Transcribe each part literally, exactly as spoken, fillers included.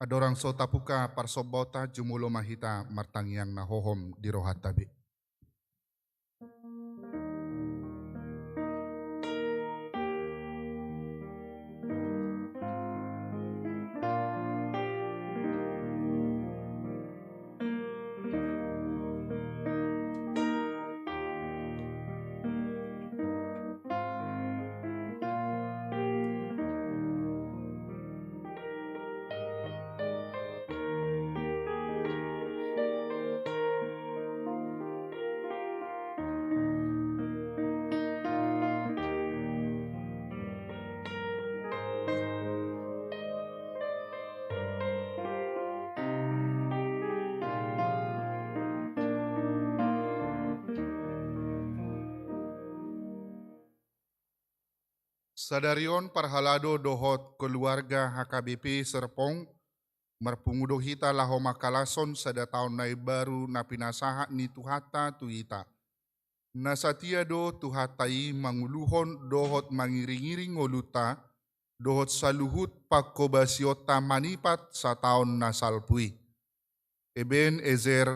Andorang so tabuka parsombaonta, jumolo ma hita martangiang na hohom di rohanta be. Sadari on parhalado dohot keluarga H K B P Serpong, marpungu do hita laho mangkalashon sada taon na imbaru na pinasahat ni Tuhanta tu hita. Na satia do Tuhanta i manguluhon dohot mangiringiring ngolunta, dohot saluhut panghobasionta manipat sataon na salpu i. Eben ezer,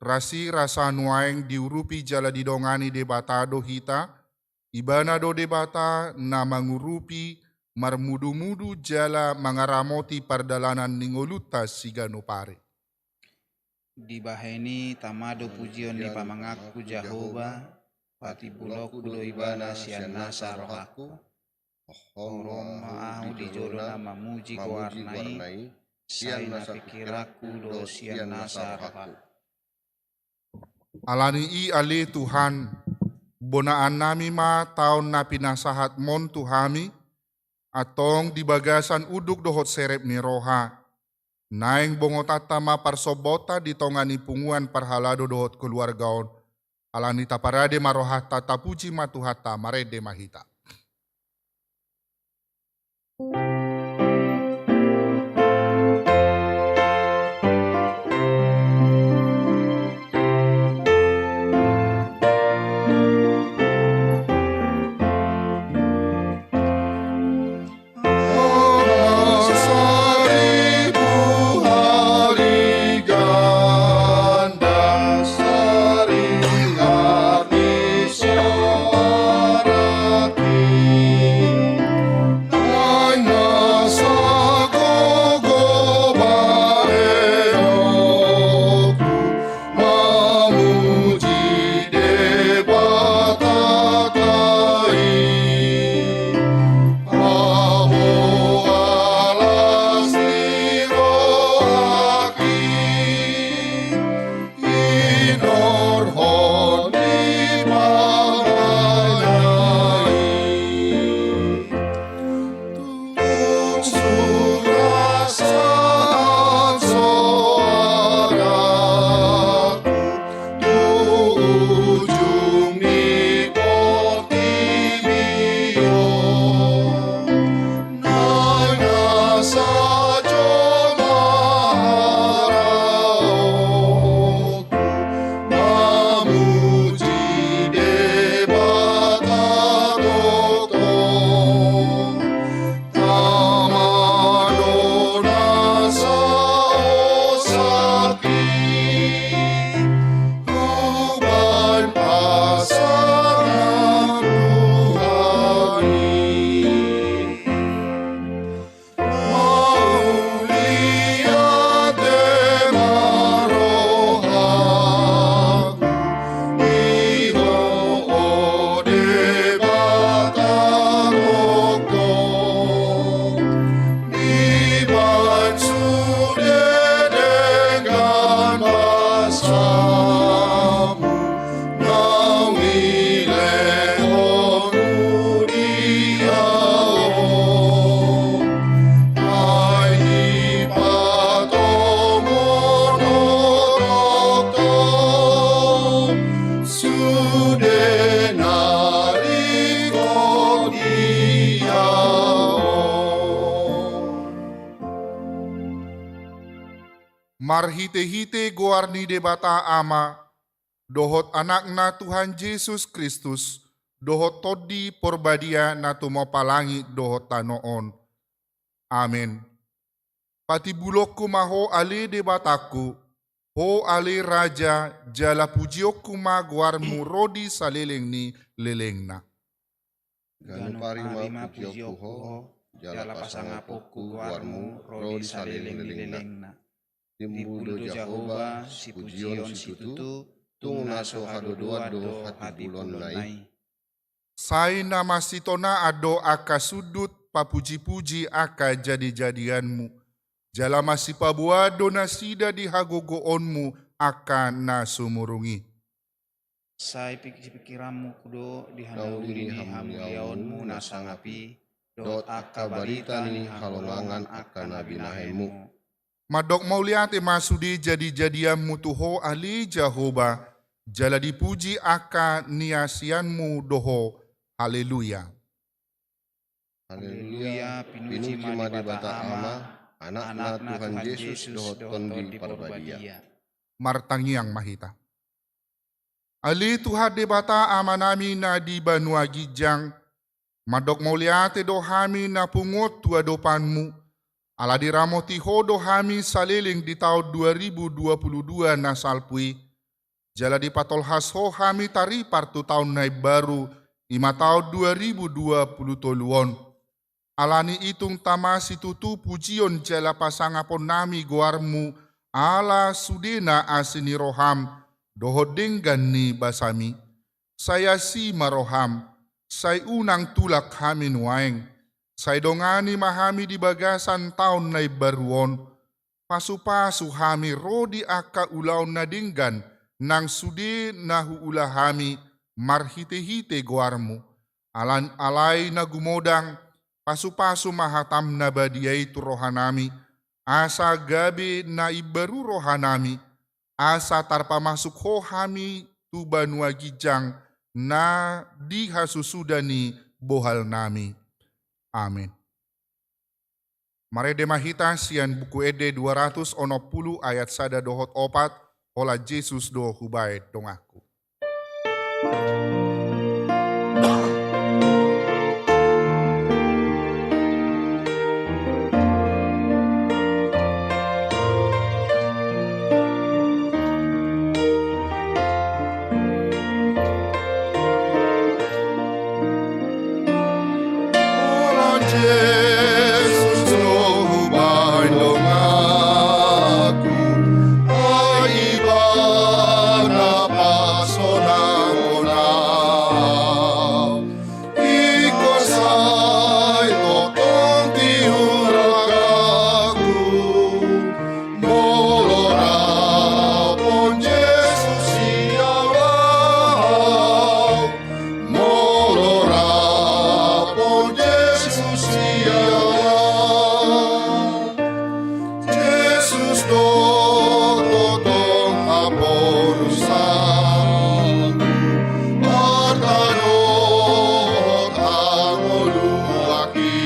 rasi rasa nuaeng diurupi jala didongani Debata do hita, Ibana do Debata na mangurupi, marmudumudu jala mangaramoti pardalanan ni ngolunta siganup ari. Dibahen i tama do pujion ni pamanganku Jahowa, patimbulonku do Ibana sian nasa rohangku. Hohom ma ahu di jolona mamuji goarna i, sian nasa pingkiranku do sian nasa rohangku. Alani i ale Tuhan, bonaannami ma taon na pinasahatmon tu hami, antong di bagasan unduk dohot serep ni roha. Naeng bongotanta ma parsombaonta di tonga ni punguan parhalado dohot keluarga on. Alani taparade ma rohanta, tapuji ma Tuhanta, marende ma hita. Mamuji Debata i, ahu alas ni rohangki, inorhon ni pangana i. Tung surat sahat soaraku tu ujung ni portibi on. Nang na sahat ma haraoku, mamuji Debata tongtong. Tama do na sahat sangkik, hubaen pasahat Tuhan i. Mauliate ma rohangku di Ho, o Debata tongtong, dibaen sude denggan basamu, naung dilehonmu di ahu on. Ai dipatomu do tongtong sude na ringkot di ahu on. Marhitehite goar ni Debata Ama, dohot Anakna Tuhan Jesus Kristus, dohot Tondi Porbadia na tumompa langit dohot tano on. Amen. Patimbulonku ma Ho ale Debatangku, Ho ale Raja, jala pujionku ma goarmu ro di saleleng ni lelengna. Ganup ari ma pujionku Ho, jala pasangaponku goarmu ro di saleleng ni lelengna. Timbul do Jahowa sipujion situtu, tung na so hadodoan do hatimbulonna i. Sai na masitonaan do angka sundut papujipuji angka jadijadianmu, jala masipaboa do nasida di hagogoonmu angka na sumurung i. Sai pikir-pikiranmu do di hanauli ni hamuliaonmu na sangap i, dohot angka barita ni halongangan angka na binahenmu. Mandok mauliate ma sude jadijadianmu tu Ho ale Jahowa, jala dipuji angka niasianmu do Ho. Haleluya. Haleluya, pinuji ma Debata Ama, Anakna Tuhan Jesus dohot Tondi Parbadia. Martangiang ma hita. Ale Tuhan Debata Amanami na di banua ginjang, mandok mauliate do hami na punguon tu adopanmu, ala diramoti Ho do hami saleleng di taon dua ribu dua puluh dua na salpu i, jala dipatolhas Ho hami taripar tu taon na imbaru, i ma taon dua ribu dua puluh tolu on. Ala ni i tung tama situtu pujion jala pasangaponnami goarmu, ala sudena asi ni roham, dohot denggan ni basam i. Sai asi ma roham, sai unang tulak hami nuaeng, sai dongani ma hami di bagasan taon na imbaru on, pasupasu hami ro di angka ulaon na denggan, nang sude na huula hami marhitehite goarmu. Alan-, alai na gumodang, pasupasu ma hatam na badia i tu rohanami, asa gabe na imbaru rohanami, asa tarpamasuk Ho hami tu banua ginjang na di hasusuda ni bohalnami. Amen. Marende ma hita sian Buku Ende dua ratus onom pulu ayat sada dohot opat, holan Jesus do hubaen donganku. Holan Jesus do hubaen donganku, ai Ibana pasonang hona. Ingkon sai tongtong tiur rohangku, molo rap on Jesus sian au, molo rap on Jesus sian au. Jesus do tongtong haporusanku, martano hangoluanki.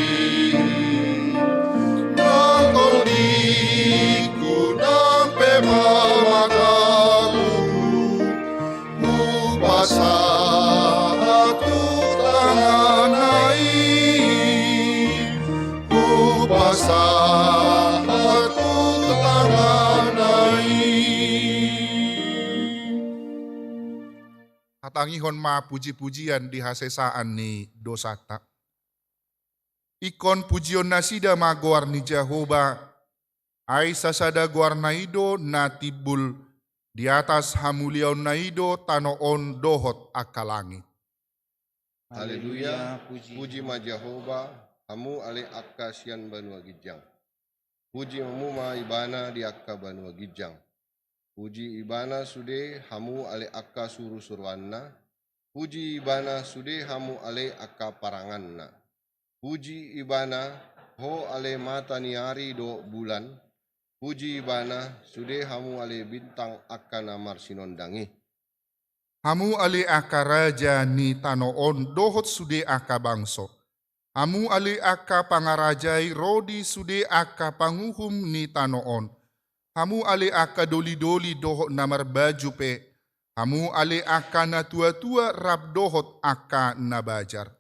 Nang tondingku nang pe pamatangku, hupasahat tu tanganna i, hupasahat tu tanganna i. Hatangihon ma pujipujian di hasesaan ni dosanta. Ingkon pujion nasida ma goar ni Jahowa, ai sasada goarna i do na timbul, di atas hamuliaonna i do tano on dohot angka langit. Haleluya, puji ma Jahowa, hamu ale angka sian banua ginjang. Puji hamu ma Ibana di angka banua ginjang. Puji Ibana sude hamu ale angka surusuruanna. Puji Ibana sude hamu ale angka paranganna. Puji Ibana, ho ale mata ni ari dohot bulan. Puji Ibana sude hamu ale bintang angka na marsinondang i. Hamu ale angka raja ni tano on dohot sude angka bangso. Hamu ale angka pangarajai ro di sude angka panguhum ni tano on. Hamu ale angka dolidoli dohot na marbaju pe. Hamu ale angka na tuatua rap dohot angka na bajar.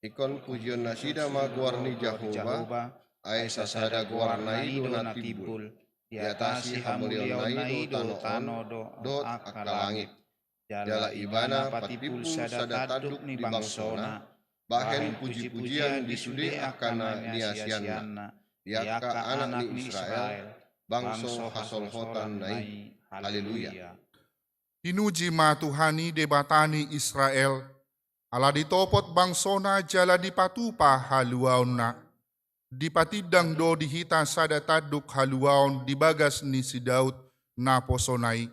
Ingkon pujion nasida ma goar ni Jahowa, Ai sasada goarna i do na timbul, diatasi hamuliaonna i do tano dohot angka langit. Jala ibana patimbul sada tanduk ni bangsona, bahen pujipujian di sude angka na niasianna, di angka anak ni Israel, bangso hasolhotanna i. Haleluya. Pinuji ma Tuhan i, Debata ni Israel, ala ditopot bangsona jala dipatupa haluaonna. Dipatindang do di hita sada tanduk haluaon di bagas ni si Daud naposona i,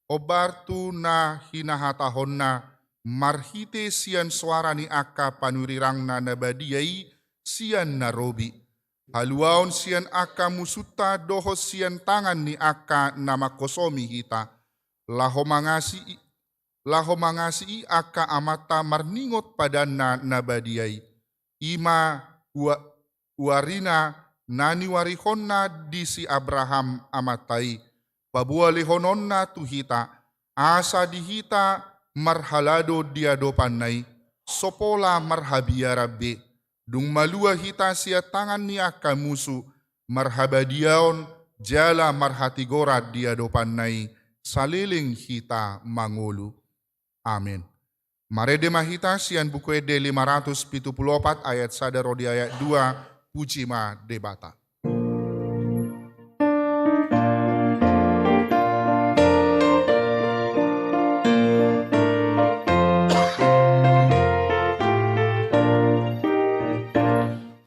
ombar tu na hinahatahonna marhite sian soara ni angka panurirangna na badia i sian na robi, haluaon sian angka musunta dohot sian tangan ni angka na manghosomi hita, laho mangasii, laho mangasii angka amanta marningot padanna na badia i. I ma ua-, uarina na niuarihonna di si Abraham amanta i, paboa lehononna tu hita, asa di hita marhalado di adopanna i, so pola marhabiaran be, dung malua hita sian tangan ni angka musu, marhabadiaon jala marhatigoran di adopanna i, saleleng hita mangolu. Amen. Marende ma hita sian Buku Ende lima ratus pitu pulu opat ayat sada ro di ayat dua. Puji ma Debata.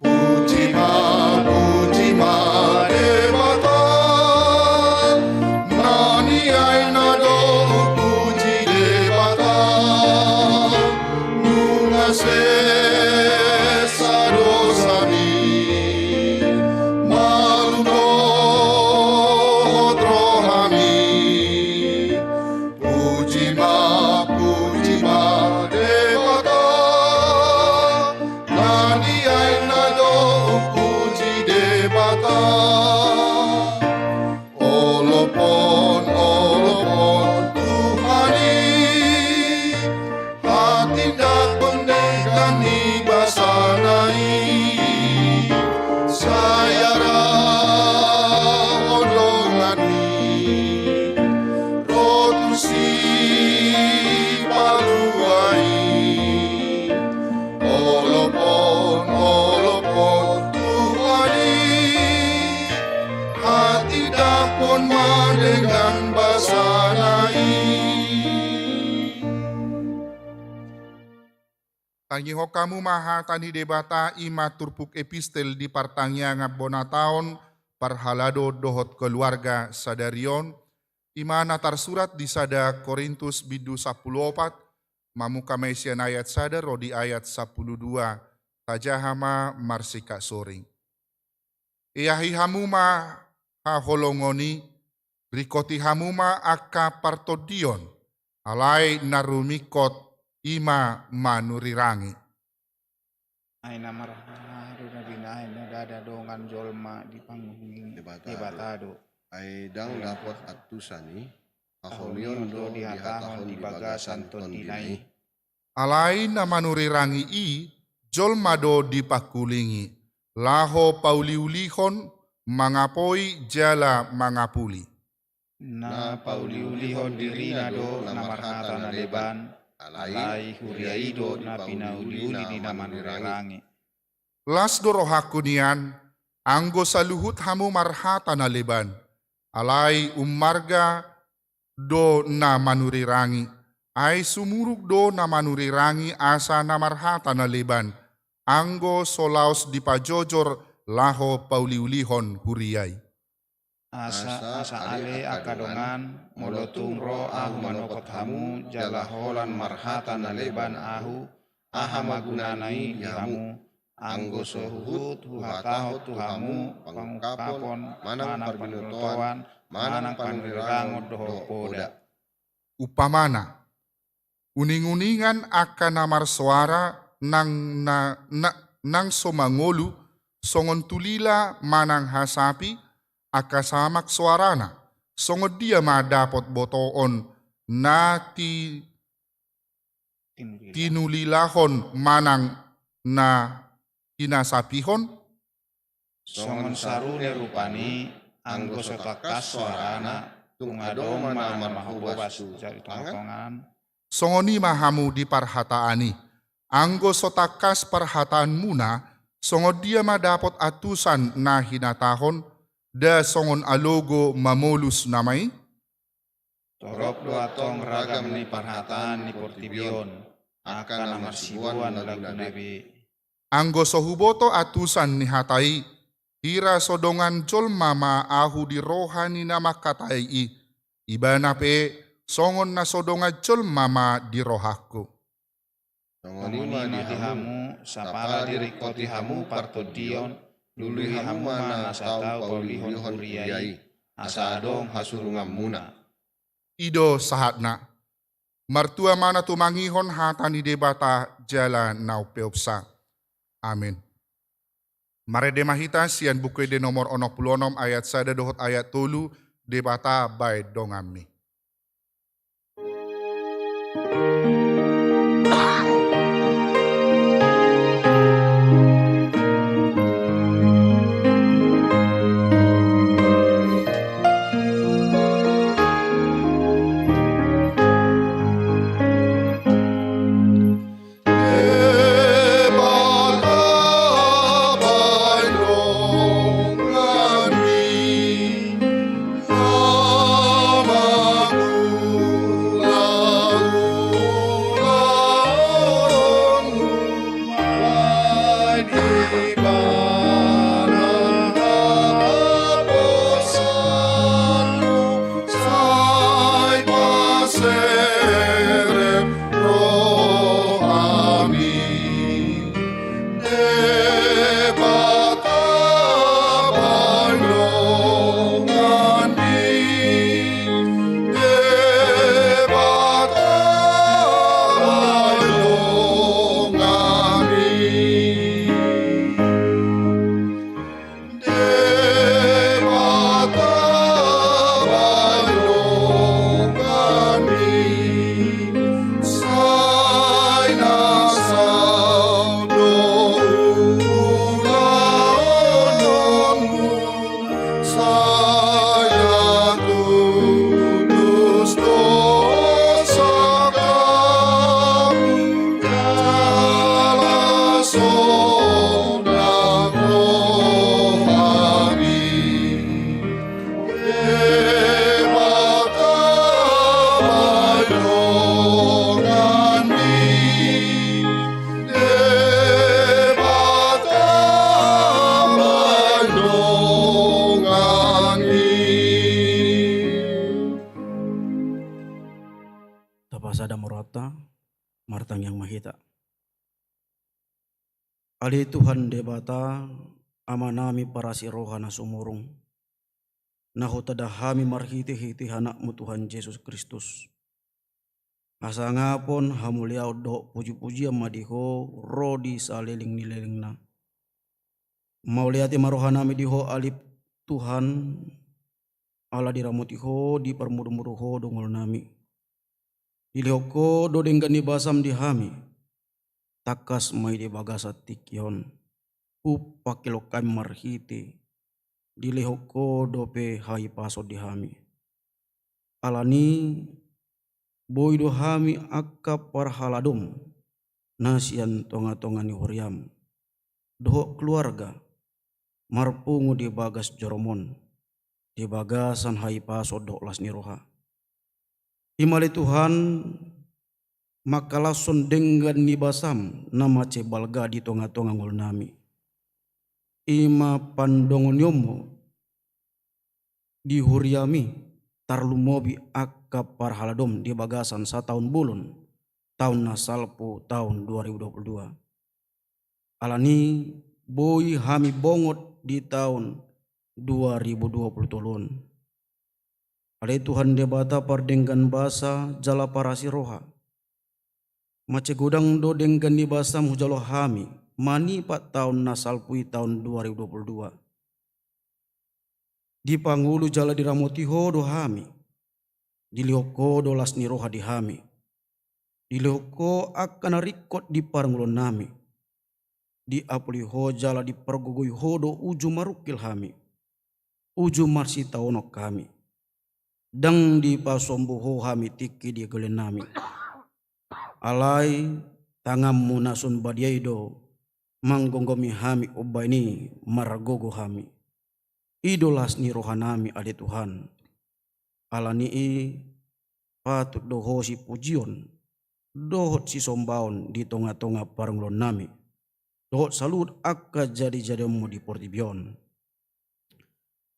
Puji ma, puji ma Debata, na niaina do puji Debata, nunga sesa dosami, malum dohot rohami. Puji ma, puji ma Debata, na niaina do puji Debata. Olopon, olopon Tuhan i, hatindangkon denggan ni basana i, sai arahon dongan i ro tu sipalua i. Olopon, olopon Tuhan i, hatindangkon ma denggan basana i. Tangihon hamu ma hata ni Debata, i ma turpuk epistel di partangiangan bona taon, parhalado dohot keluarga sadari on, i ma na tarsurat di sada Korintus bindu sampulu opat, mamungka ma i sian ayat sada ro di ayat sampulu dua, tajaha ma marsingkat soring. Eahi hamu ma haholongon i, ringkoti hamu ma angka partondion, alai na rumingkot i ma manurirangi. Ai na marhaha do na binahen na ndada dongan jolma di panguhum i Debata do. Debata do. Ai ndang dapot antusan i, hahomion do dihatahon di bagasan tondina i. Alai na manurirangi i, jolma do dipangkulingi, laho pauliulihon, mangapoi jala mangapuli. Na pauliulihon dirina do na marhata na leban, alai huria i do na pinauliuli ni na manurirangi. Las do rohangku nian, anggo saluhut hamu marhata na leban, alai ummarga do na manurirangi, ai sumurung do na manurirangi asa na marhata na leban, anggo so laos dipajojor laho pauliulihon huria i. Asa, asa ale angka dongan, molo tung ro ahu manopot hamu, jala holan marhata na leban ahu, aha ma gunana i di hamu, anggo so huhut huhatahon tu hamu pangungkapon manang parbinotoan manang panurirangon dohot poda. Umpamana, uninguningan angka na marsoara nang, na, na, nang so mangolu, songon tulila manang hasapi, angka samak soarana, songon dia ma dapot botoon na ti-, tinulilahon manang na hinasapihon? Songon sarune rupani, anggo so tangkas soarana, tung adong ma na marhobas tu jari tongatongan. Songon i ma hamu di parhataan i. Anggo so tangkas parhataanmuna, songon dia ma dapot antusan na hinatahon, nda songon alogo mamolus nama i? Torop do antong ragam ni parhataan ni portibi on, angka na marsiboan laguna be. Anggo so huboto antusan ni hata i, hira so dongan jolma ma ahu di roha ni na mangkatai i, ibana pe songon na so dongan jolma ma di rohangku. Songon i ma di hamu, sapala diringkoti hamu partondion, lului hamu ma na so tau paulihon huria i, asa adong hasurunganmuna. I do sahatna. Martua ma na tumangihon hata ni Debata jala na umpeopsa. Amen. Marende ma hita sian Buku Ende nomor onom pulu onom ayat sada dohot ayat tolu. Debata baen donganmi. Sai paserep rohami, Debata baen donganmi, Debata baen donganmi. Debata baen donganmi, sai na saut do ulaonmu, sai na tutus do sangkapmu, jala sonang rohami. Debata baen donganmi, Debata baen donganmi. Tapasada ma rohanta, martangiang ma hita. Ale Tuhan Debata, Amanami parasi roha na sumurung, na hutanda hami marhitehite Anakmu Tuhan Jesus Kristus. Hasangapon, hamuliaon dohot pujipujian ma di Ho ro di saleleng ni lelengna. Mauliate ma rohanami di Ho ale Tuhan, ala diramoti Ho, diparmudumudu Ho do ngolunami. Dilehon Ho do denggan ni basam di hami, tangkas ma i di bagasan tingki on, umpanghilehon hami marhite, dilehon Ho dope hahipason di hami. Alani, boi do hami angka parhaladom na sian tongatonga ni huriam dohot keluarga, marpungu di bagas jorom on, di bagasan hahipason dohot las ni roha. I ma ale Tuhan, mangkalashon denggan ni basam na mansai balga di tongatonga ngolunami. I ma pandonganionmu di huriami, tarlumobi angka parhaladom di bagasan sataon bolon, taon na salpu, taon dua ribu dua puluh dua. Alani, boi hami bongot di taon dua ribu dua puluh tolu on. Ale Tuhan Debata pardenggan basa jala parasi roha, mansai godang do denggan ni basam hujalo hami manipat taon na salpu i, taon dua ribu dua puluh dua. Dipangolu jala diramoti Ho do hami, dilehon Ho do las ni roha di hami, dilehon Ho angka na ringkot di parngoluonnami. diapuli Ho jala dipargogoi Ho do uju marungkil hami, uju marsitaonon hami. Ndang dipasombu Ho hami tingki di hagalean nami. Alai tanganmu na sun badia i do manggomgomi hami umbahen i margogo hami. I do las ni roha nami ale Tuhan. Ala ni i patut do Ho sipujion dohot sisombaon di tonga-tonga parngoluon nami dohot saluhut angka jadijadionmu di portibi on.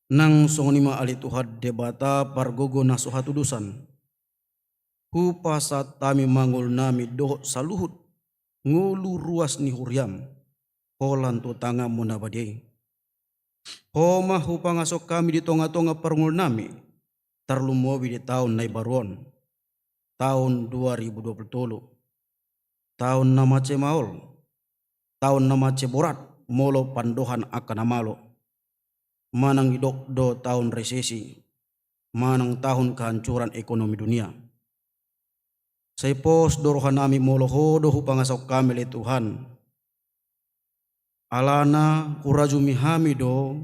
Nang songon i ma ale Tuhan Debata pargogo na so hatudosan, hupasahat hami ma ngolu nami dohot saluhut ngolu ruas ni huriam holan tu tanganmu na badia i. Ho ma hupangasok hami di tonga-tonga parngoluon nami, tarlumobi di taon na imbaru on, taon dua ribu dua puluh tolu. Taon na mansai maol, taon na mansai borat molo pandohan angka na malo. Manang didok do taon resesi, manang taon kehancuran ekonomi dunia. Sai pos do roha nami molo Ho do hupangasok hami ale Tuhan. Alana hurajumi hami do,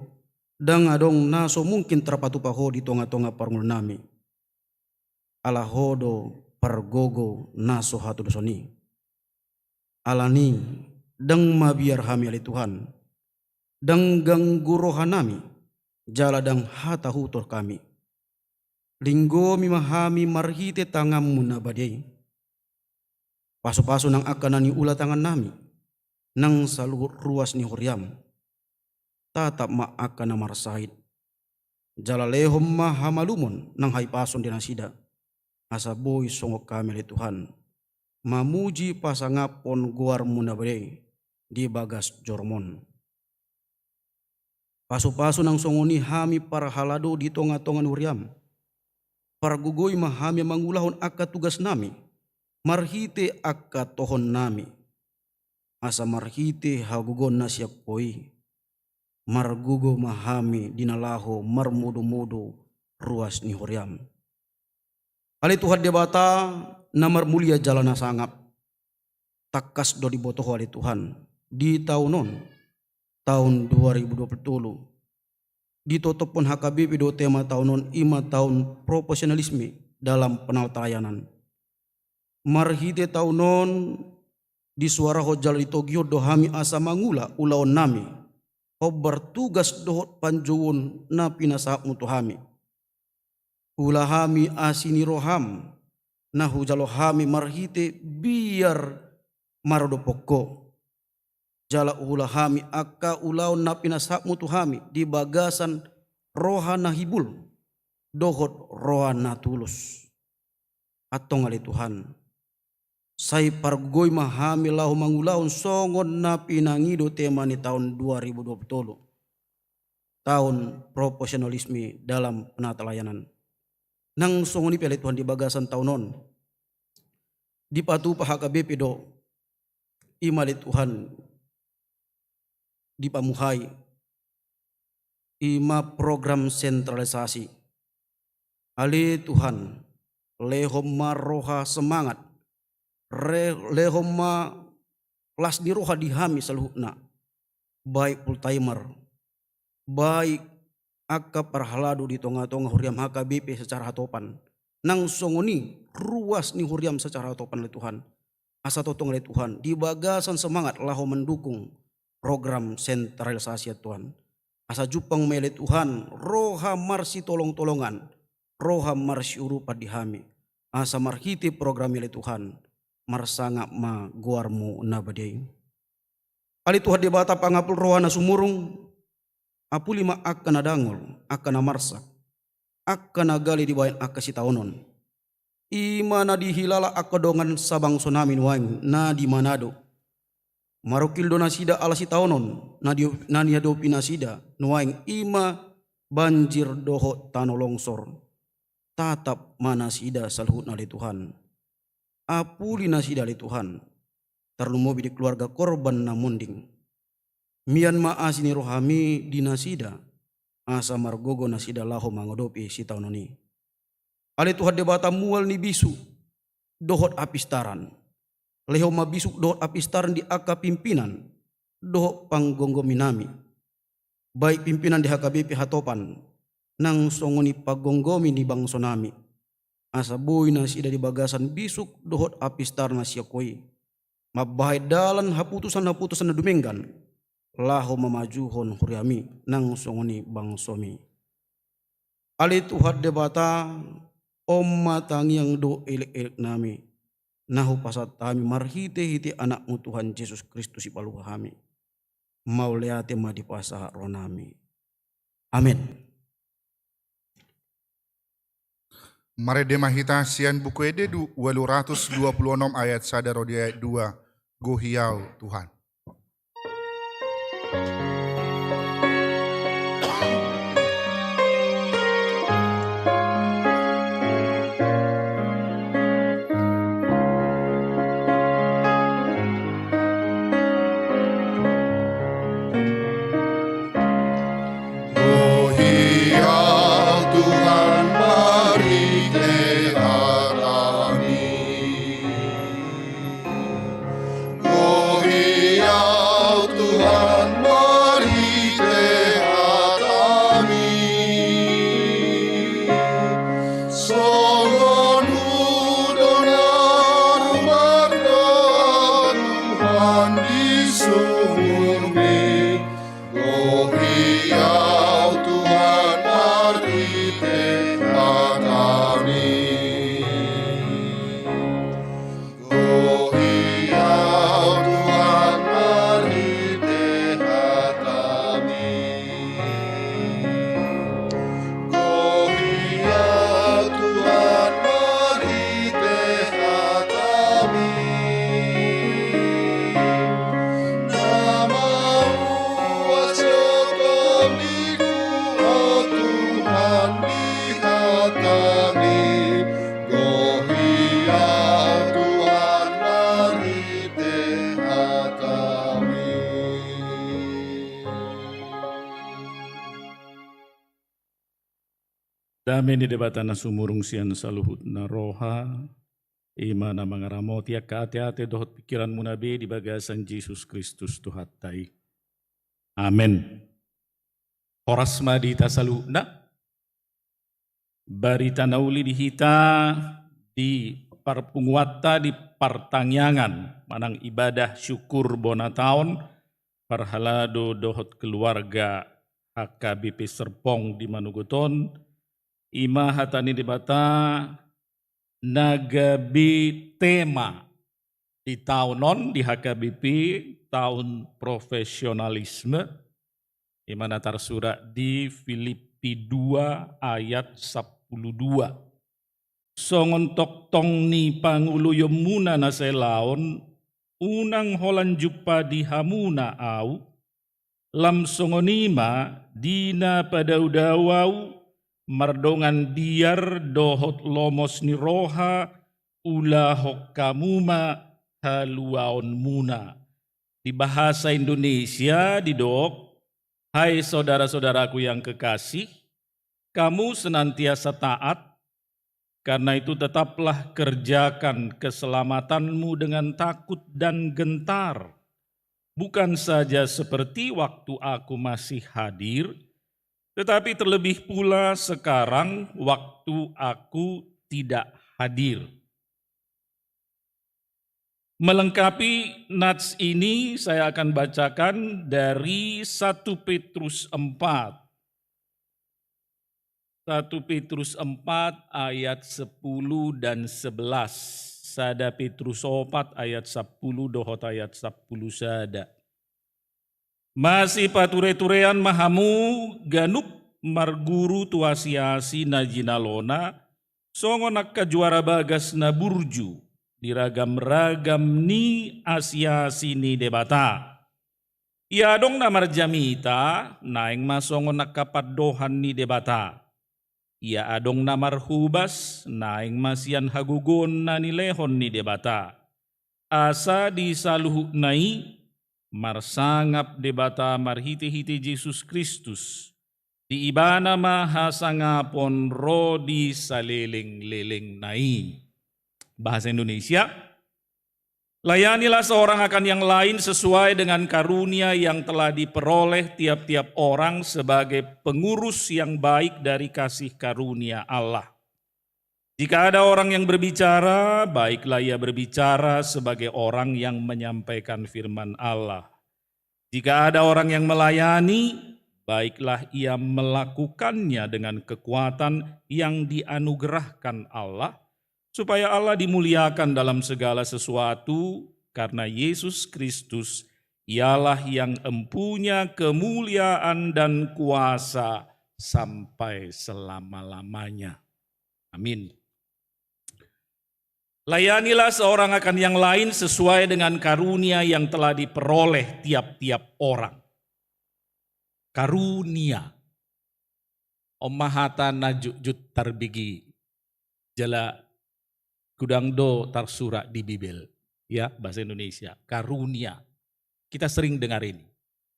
ndang adong na so mungkin tarpatupa Ho di tonga-tonga parngoluon nami. Ala Ho do pargogo na so hatudosan i. Ala ni i, ndang mabiar hami ale Tuhan, ndang ganggu roha nami, jala ndang hatahuton hami. Linggomi ma hami marhite tanganmu na badia i. Pasupasu nang angka na niula tangan nami, nang saluhut ruas ni huriam. Tatap ma angka na marsahit. Jala lehon ma hamalumon nang hahipason di nasida. Asa boi songon hami ale Tuhan, mamuji pasangaphon goarmu na badia i di bagas joroM on. Pasupasu nang songon i hami parhalado di tonga-tonga ni huriam. Pargogoi ma hami mangulahon angka tugas nami, marhite angka tohon nami. Asa marhite hagogoon na sian Ho i, margogo ma hami di na laho marmudu-mudu ruas ni huriam. Ale Tuhan Debata na marmulia jala na sangap, tangkas do diboto Ho ale Tuhan, di taon on, taon dua ribu dua puluh tolu. Ditotophon H K B P do tema taon on, i ma taon profesionalisme dalam penata layanan. Marhite taon on, disuarahon jala ditogihon do hami asa mangula ulaon nami, hombar tugas dohot panjouon na pinasahatmu tu hami. Huula hami asi ni roham, na hujalo hami marhite biar maradophon Ho. Jala huula hami angka ulaon na pinasahatmu tu hami di bagasan roha na hibul, dohot roha na tulus. Antong ale Tuhan, sai pargogoi ma hami laho mangulahon songon na pinangido tema ni taon dua ribu dua puluh tolu. Taon profesionalisme dalam penata layanan. Nang songon i pe ale Tuhan di bagasan taon on, dipatupa H K B P do, i ma ale Tuhan dipamuhai, i ma program sentralisasi. Ale Tuhan, lehon ma roha semangat, re-, lehon ma las ni roha di hami saluhutna, baik full timer, baik angka parhalado di tonga-tonga huriam H K B P secara hatopan. Nang songon i ruas ni huriam secara hatopan ale Tuhan. Asa tongtong ale Tuhan, di bagasan semangat laho mandukung program sentralisasi ale Tuhan. Asa jumpang ma i ale Tuhan, roha marsitolong-tolongan, roha marsiurupan di hami. Asa marhite program i ale Tuhan, marsangap ma goarmu na badia i. Ale Tuhan Debata pangapul roha na sumurung, apuli ma angka na dangol, angka na marsak, angka na gale dibahen angka sitaonon. I ma na dihilala angka dongan sabangso nami nuaeng na di Manado. Marungkil do nasida ala sitaonon, na di, na niadopi nasida nuaeng i ma banjir dohot tano longsor. Tatap ma nasida saluhutna ale Tuhan. Apuli nasida ale Tuhan. Tarlumobi di keluarga korban na monding. Mian ma asi ni rohami di nasida, asa margogo nasida laho mangadopi sitaonon i. Ale Tuhan Debata mual ni bisuk dohot hapistaran. Lehon ma bisuk dohot hapistaran di angka pimpinan, dohot panggomgominami, baik pimpinan di H K B P Hatopan, nang songon i panggomgomi ni bangsonami, asa boi nasida di bagasan bisuk dohot apistar na sian Ho i, mambahen dalan haputusan-haputusan na dumenggan, laho mamajuhon huriami nang songon i bangsomi. Ale Tuhan Debata, on ma tangiang dohot elek-eleknami, na hupasahat hami marhite-hite Anakmu Tuhan Jesus Kristus, Sipaluhon hami. Mauliate ma dipasahat rohanami. Amen. Marende ma hita sian Buku Ende du-, ualu ratus dua pulu onom ayat sada ro di ayat dua. Gohi Au, Tuhan. Gohi Au, Tuhan, marhite hataMi. Gohi Au, Tuhan, marhite hataMi. Songon hudon na rumarga, Tuhan, di sungurMi. Gohi Au, Tuhan, marhite hataMi. Gohi Au, Tuhan, marhite hataMi. Gohi Au, Tuhan, marhite hataMi. Na mauas jo tondiku, o Tuhan, di hataMi. Gohi Au, Tuhan, marhite hataMi. Dame ni Debata na sumurung sian saluhutna roha, i ma na mangaramoti angka ateate dohot pingkiranmuna be di bagasan Jesus Kristus Tuhanta i. Amen. Horas ma di hita saluhutna. Barita na uli di hita di parpunguanta di partangiangan manang ibadah syukur bona taon parhalado dohot keluarga H K B P Serpong di manogot on, i ma hata ni Debata na gabe tema di taon on di H K B P, taon profesionalisme, i ma na tarsurat di Filipi dua ayat sampulu dua. Songon tongtong ni pangoloionmuna na sahelaon, unang holan jumpa di hamuna au, lam songon i ma di na padaodao au, mardongan biar dohot lomos ni roha, ulahon hamu ma haluaonmuna. Di bahasa Indonesia didok, hai saudara-saudaraku yang kekasih, kamu senantiasa taat, karena itu tetaplah kerjakan keselamatanmu dengan takut dan gentar, bukan saja seperti waktu aku masih hadir, tetapi terlebih pula sekarang waktu aku tidak hadir. Melengkapi nats ini, saya akan bacakan dari satu Petrus empat. Satu Petrus empat ayat sepuluh dan sebelas. Sada Petrus opat ayat sampulu dohot ayat sampulu sada. Masipatureturean ma hamu ganup marguru tu asiasi na jinalona, songon angka juara bagas na burju di ragamragam ni asiasi ni Debata. Ia adong na marjamita, naeng ma songon angka pandohan ni Debata. Ia adong na marhobas, naeng ma sian hagogoon na nilehon ni Debata. Asa di saluhutna i marsangap Debata marhitehite Jesus Kristus, di Ibana ma hasangapon ro di salelenglelengna i. Bahasa Indonesia, Layanilah seorang akan yang lain sesuai dengan karunia yang telah diperoleh tiap-tiap orang sebagai pengurus yang baik dari kasih karunia Allah. Jika ada orang yang berbicara, baiklah ia berbicara sebagai orang yang menyampaikan firman Allah. Jika ada orang yang melayani, baiklah ia melakukannya dengan kekuatan yang dianugerahkan Allah, supaya Allah dimuliakan dalam segala sesuatu, karena Yesus Kristus, Ialah yang empunya kemuliaan dan kuasa sampai selama-lamanya. Amin. Layanilah seorang akan yang lain sesuai dengan karunia yang telah diperoleh tiap-tiap orang. Karunia. On ma hata na jotjot tarbege jala godang do tarsurat di Bibel, ya, bahasa Indonesia, karunia. Kita sering dengar ini.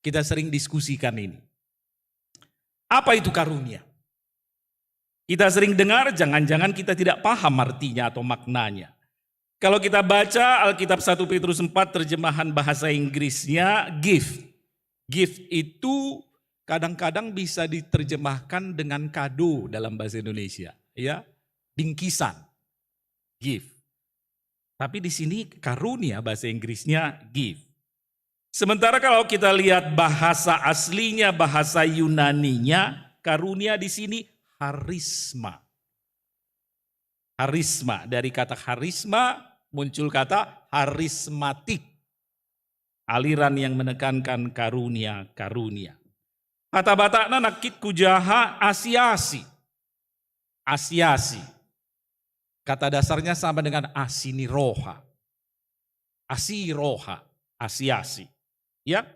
Kita sering diskusikan ini. Apa itu karunia? Kita sering dengar, jangan-jangan kita tidak paham artinya atau maknanya. Kalau kita baca Alkitab satu Petrus empat terjemahan bahasa Inggrisnya, gift. Gift itu kadang-kadang bisa diterjemahkan dengan kado dalam bahasa Indonesia, ya. Bingkisan. Gift. Tapi di sini karunia, bahasa Inggrisnya gift. Sementara kalau kita lihat bahasa aslinya, bahasa Yunaninya, karunia di sini harisma. Harisma, dari kata harisma muncul kata harismatik. Aliran yang menekankan karunia-karunia. Hata Batakna nangkin hujaha asiasi. Asiasi. Kata dasarnya sama dengan asi ni roha. Asi roha, asiasi. Ya.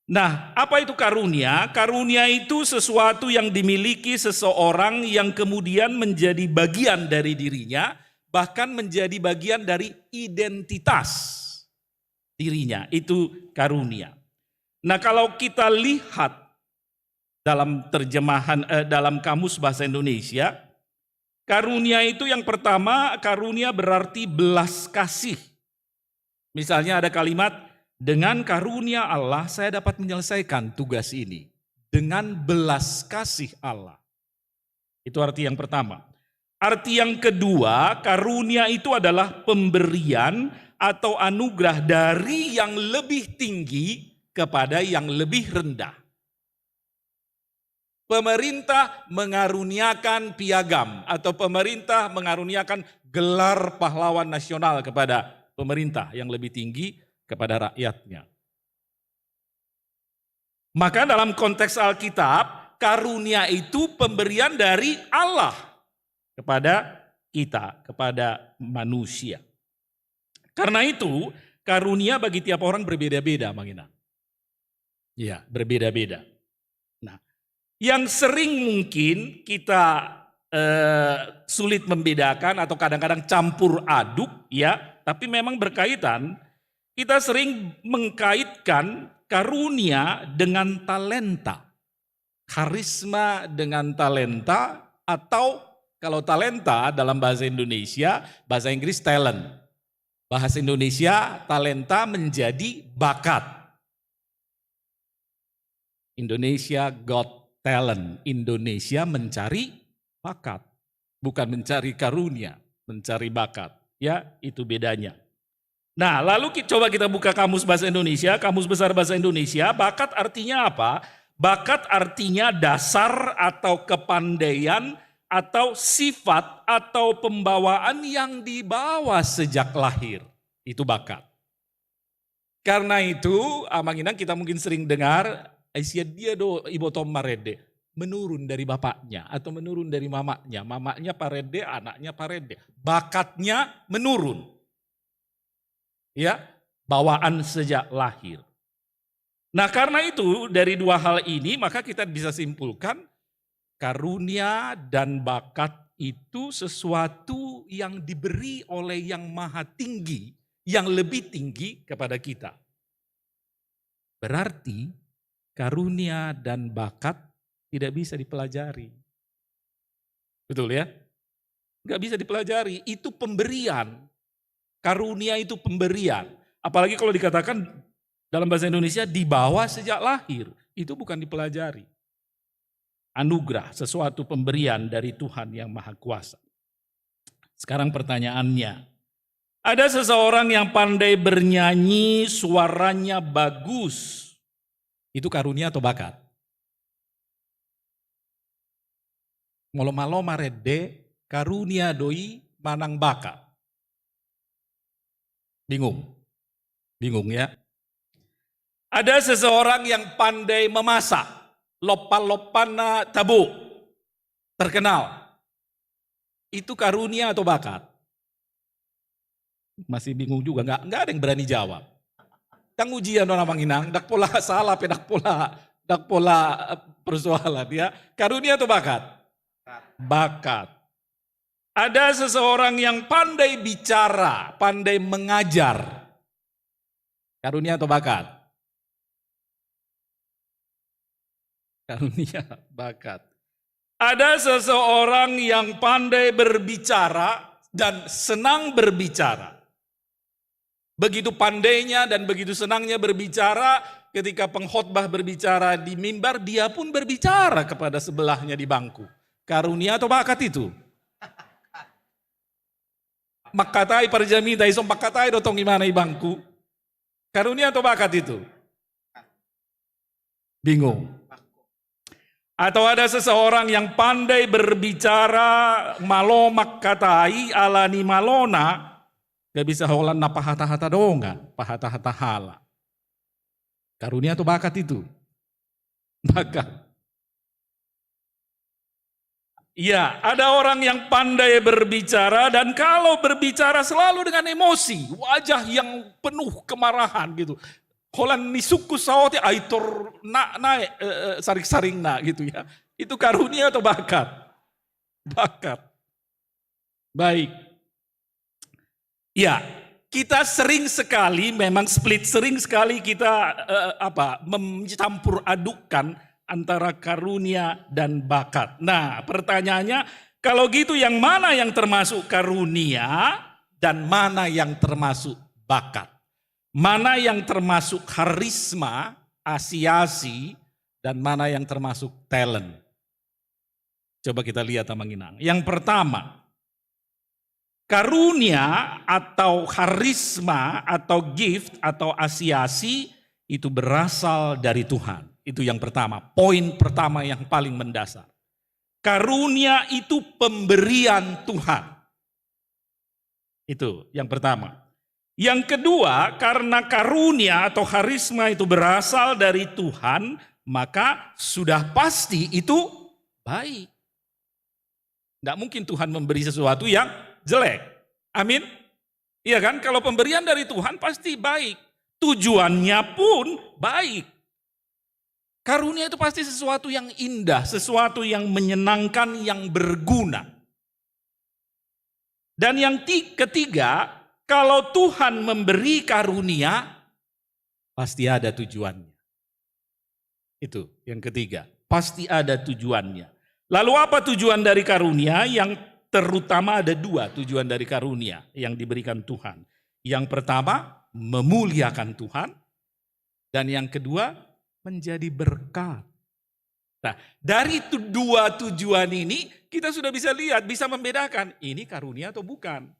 Nah, apa itu karunia? Karunia itu sesuatu yang dimiliki seseorang yang kemudian menjadi bagian dari dirinya, bahkan menjadi bagian dari identitas dirinya. Itu karunia. Nah, kalau kita lihat dalam terjemahan, eh, dalam Kamus Bahasa Indonesia, karunia itu yang pertama, karunia berarti belas kasih. Misalnya ada kalimat, "Dengan karunia Allah saya dapat menyelesaikan tugas ini." Dengan belas kasih Allah. Itu arti yang pertama. Arti yang kedua, karunia itu adalah pemberian atau anugerah dari yang lebih tinggi kepada yang lebih rendah. Pemerintah mengaruniakan piagam atau pemerintah mengaruniakan gelar pahlawan nasional kepada pemerintah yang lebih tinggi, kepada rakyatnya. Maka dalam konteks Alkitab, karunia itu pemberian dari Allah kepada kita, kepada manusia. Karena itu, karunia bagi tiap orang berbeda-beda, Mang Inang. Iya, berbeda-beda. Nah, yang sering mungkin kita, eh, sulit membedakan atau kadang-kadang campur aduk, ya, tapi memang berkaitan, kita sering mengkaitkan karunia dengan talenta. Karisma dengan talenta, atau kalau talenta dalam bahasa Indonesia, bahasa Inggris talent. Bahasa Indonesia, talenta menjadi bakat. Indonesia Got Talent. Indonesia mencari bakat. Bukan mencari karunia, mencari bakat. Ya, itu bedanya. Nah, lalu ki-, coba kita buka Kamus Bahasa Indonesia, Kamus Besar Bahasa Indonesia, bakat artinya apa? Bakat artinya dasar atau kepandaian atau sifat atau pembawaan yang dibawa sejak lahir. Itu bakat. Karena itu, Amang Inang, kita mungkin sering dengar, "Ai sian dia do ibotom marende?" Menurun dari bapaknya atau menurun dari mamaknya. Mamaknya parende, anaknya parende. Bakatnya menurun. Ya, bawaan sejak lahir. Nah, karena itu, dari dua hal ini, maka kita bisa simpulkan, karunia dan bakat itu sesuatu yang diberi oleh Yang Maha Tinggi, yang lebih tinggi kepada kita. Berarti, karunia dan bakat tidak bisa dipelajari. Betul, ya? Nggak bisa dipelajari, itu pemberian. Karunia itu pemberian. Apalagi kalau dikatakan dalam bahasa Indonesia dibawa sejak lahir. Itu bukan dipelajari. Anugerah, sesuatu pemberian dari Tuhan yang Maha Kuasa. Sekarang pertanyaannya, ada seseorang yang pandai bernyanyi, suaranya bagus. Itu karunia atau bakat? Molo malo marende, karunia do i manang bakat? Bingung? Bingung, ya? Ada seseorang yang pandai memasak, lompan-lompanna tabo, terkenal. Itu karunia atau bakat? Masih bingung juga, nggak, nggak ada yang berani jawab. Ndang ujian do, Amang Inang, ndang pola salah pe, ndang pola, ndang pola, eh, persoalan, ya. Karunia atau bakat? Bakat. Ada seseorang yang pandai bicara, pandai mengajar. Karunia atau bakat? Karunia, bakat. Ada seseorang yang pandai berbicara dan senang berbicara. Begitu pandainya dan begitu senangnya berbicara, ketika pengkhotbah berbicara di mimbar, dia pun berbicara kepada sebelahnya di bangku. Karunia atau bakat itu? Mangkatai parjamita, ison mangkatai do tong ibana i bangku. Karunia atau bakat itu? Bingung. Atau ada seseorang yang pandai berbicara, malo mangkatai, ala ni malona, nggak bisa holan na pahata-hata dongan, pahata-hata halak. Karunia atau bakat itu? Bakat. Iya, ada orang yang pandai berbicara dan kalau berbicara selalu dengan emosi, wajah yang penuh kemarahan gitu. Holan ni sungkun saotik, ai tor na, naek, eh, eh, saring-saringna gitu ya. Itu karunia atau bakat? Bakat. Baik. Ya, kita sering sekali, memang split, sering sekali kita, eh, apa, mencampur adukkan antara karunia dan bakat. Nah, pertanyaannya, kalau gitu yang mana yang termasuk karunia dan mana yang termasuk bakat? Mana yang termasuk karisma, asiasi, dan mana yang termasuk talent? Coba kita lihat, Amang Inang. Yang pertama, karunia atau karisma atau gift atau asiasi itu berasal dari Tuhan. Itu yang pertama, poin pertama yang paling mendasar. Karunia itu pemberian Tuhan. Itu yang pertama. Yang kedua, karena karunia atau karisma itu berasal dari Tuhan, maka sudah pasti itu baik. Nggak mungkin Tuhan memberi sesuatu yang jelek. Amin. Iya kan? Kalau pemberian dari Tuhan pasti baik. Tujuannya pun baik. Karunia itu pasti sesuatu yang indah, sesuatu yang menyenangkan, yang berguna. Dan yang ti-, ketiga, kalau Tuhan memberi karunia, pasti ada tujuannya. Itu yang ketiga, pasti ada tujuannya. Lalu apa tujuan dari karunia? Yang terutama ada dua tujuan dari karunia yang diberikan Tuhan. Yang pertama, memuliakan Tuhan. Dan yang kedua, menjadi berkat. Nah, dari tu-, dua tujuan ini, kita sudah bisa lihat, bisa membedakan ini karunia atau bukan.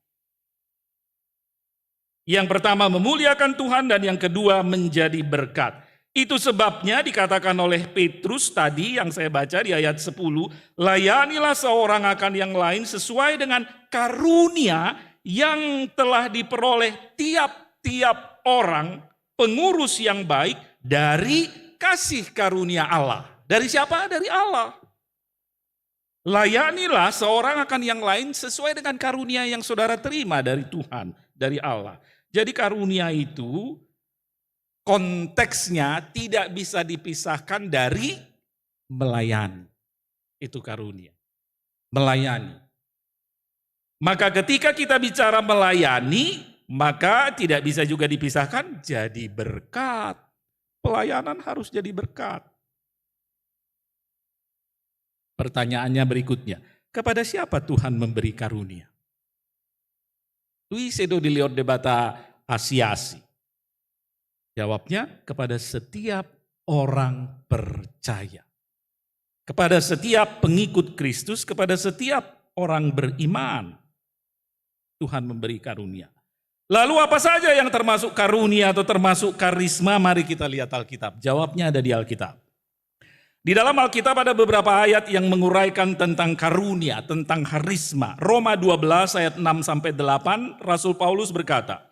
Yang pertama memuliakan Tuhan dan yang kedua menjadi berkat. Itu sebabnya dikatakan oleh Petrus tadi yang saya baca di ayat sepuluh, "Layanilah seorang akan yang lain sesuai dengan karunia yang telah diperoleh tiap-tiap orang pengurus yang baik dari kasih karunia Allah." Dari siapa? Dari Allah. Layanilah seorang akan yang lain sesuai dengan karunia yang saudara terima dari Tuhan, dari Allah. Jadi karunia itu konteksnya tidak bisa dipisahkan dari melayani. Itu karunia. Melayani. Maka ketika kita bicara melayani, maka tidak bisa juga dipisahkan jadi berkat. Pelayanan harus jadi berkat. Pertanyaannya berikutnya, kepada siapa Tuhan memberi karunia? Tu ise do dilehon Debata asi-asi? Jawabnya, kepada setiap orang percaya. Kepada setiap pengikut Kristus, kepada setiap orang beriman, Tuhan memberi karunia. Lalu apa saja yang termasuk karunia atau termasuk karisma? Mari kita lihat Alkitab. Jawabnya ada di Alkitab. Di dalam Alkitab ada beberapa ayat yang menguraikan tentang karunia, tentang karisma. Roma dua belas ayat enam sampai delapan, Rasul Paulus berkata,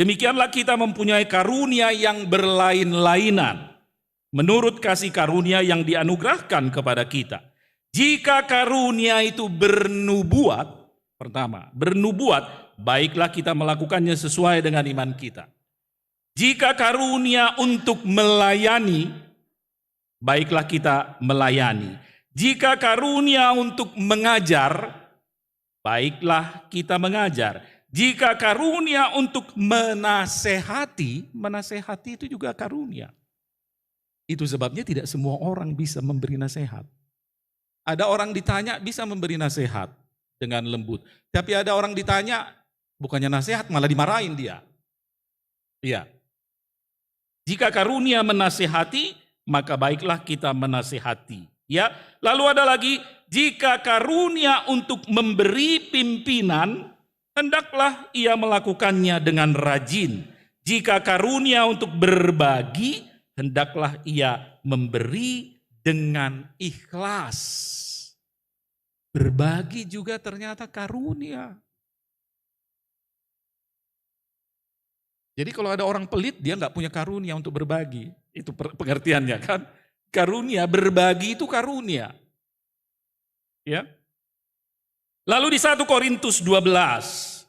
"Demikianlah kita mempunyai karunia yang berlain-lainan, menurut kasih karunia yang dianugerahkan kepada kita. Jika karunia itu bernubuat," pertama, bernubuat, baiklah kita melakukannya sesuai dengan iman kita. Jika karunia untuk melayani, baiklah kita melayani. Jika karunia untuk mengajar, baiklah kita mengajar. Jika karunia untuk menasehati, menasehati itu juga karunia. Itu sebabnya tidak semua orang bisa memberi nasihat. Ada orang ditanya bisa memberi nasihat dengan lembut. Tapi ada orang ditanya, bukannya nasihat, malah dimarahin dia. Iya. Jika karunia menasihati, maka baiklah kita menasihati. Ya, lalu ada lagi, jika karunia untuk memberi pimpinan, hendaklah ia melakukannya dengan rajin. Jika karunia untuk berbagi, hendaklah ia memberi dengan ikhlas. Berbagi juga ternyata karunia. Jadi kalau ada orang pelit, dia nggak punya karunia untuk berbagi. Itu per-, pengertiannya kan. Karunia, berbagi itu karunia. Ya. Lalu di satu Korintus dua belas,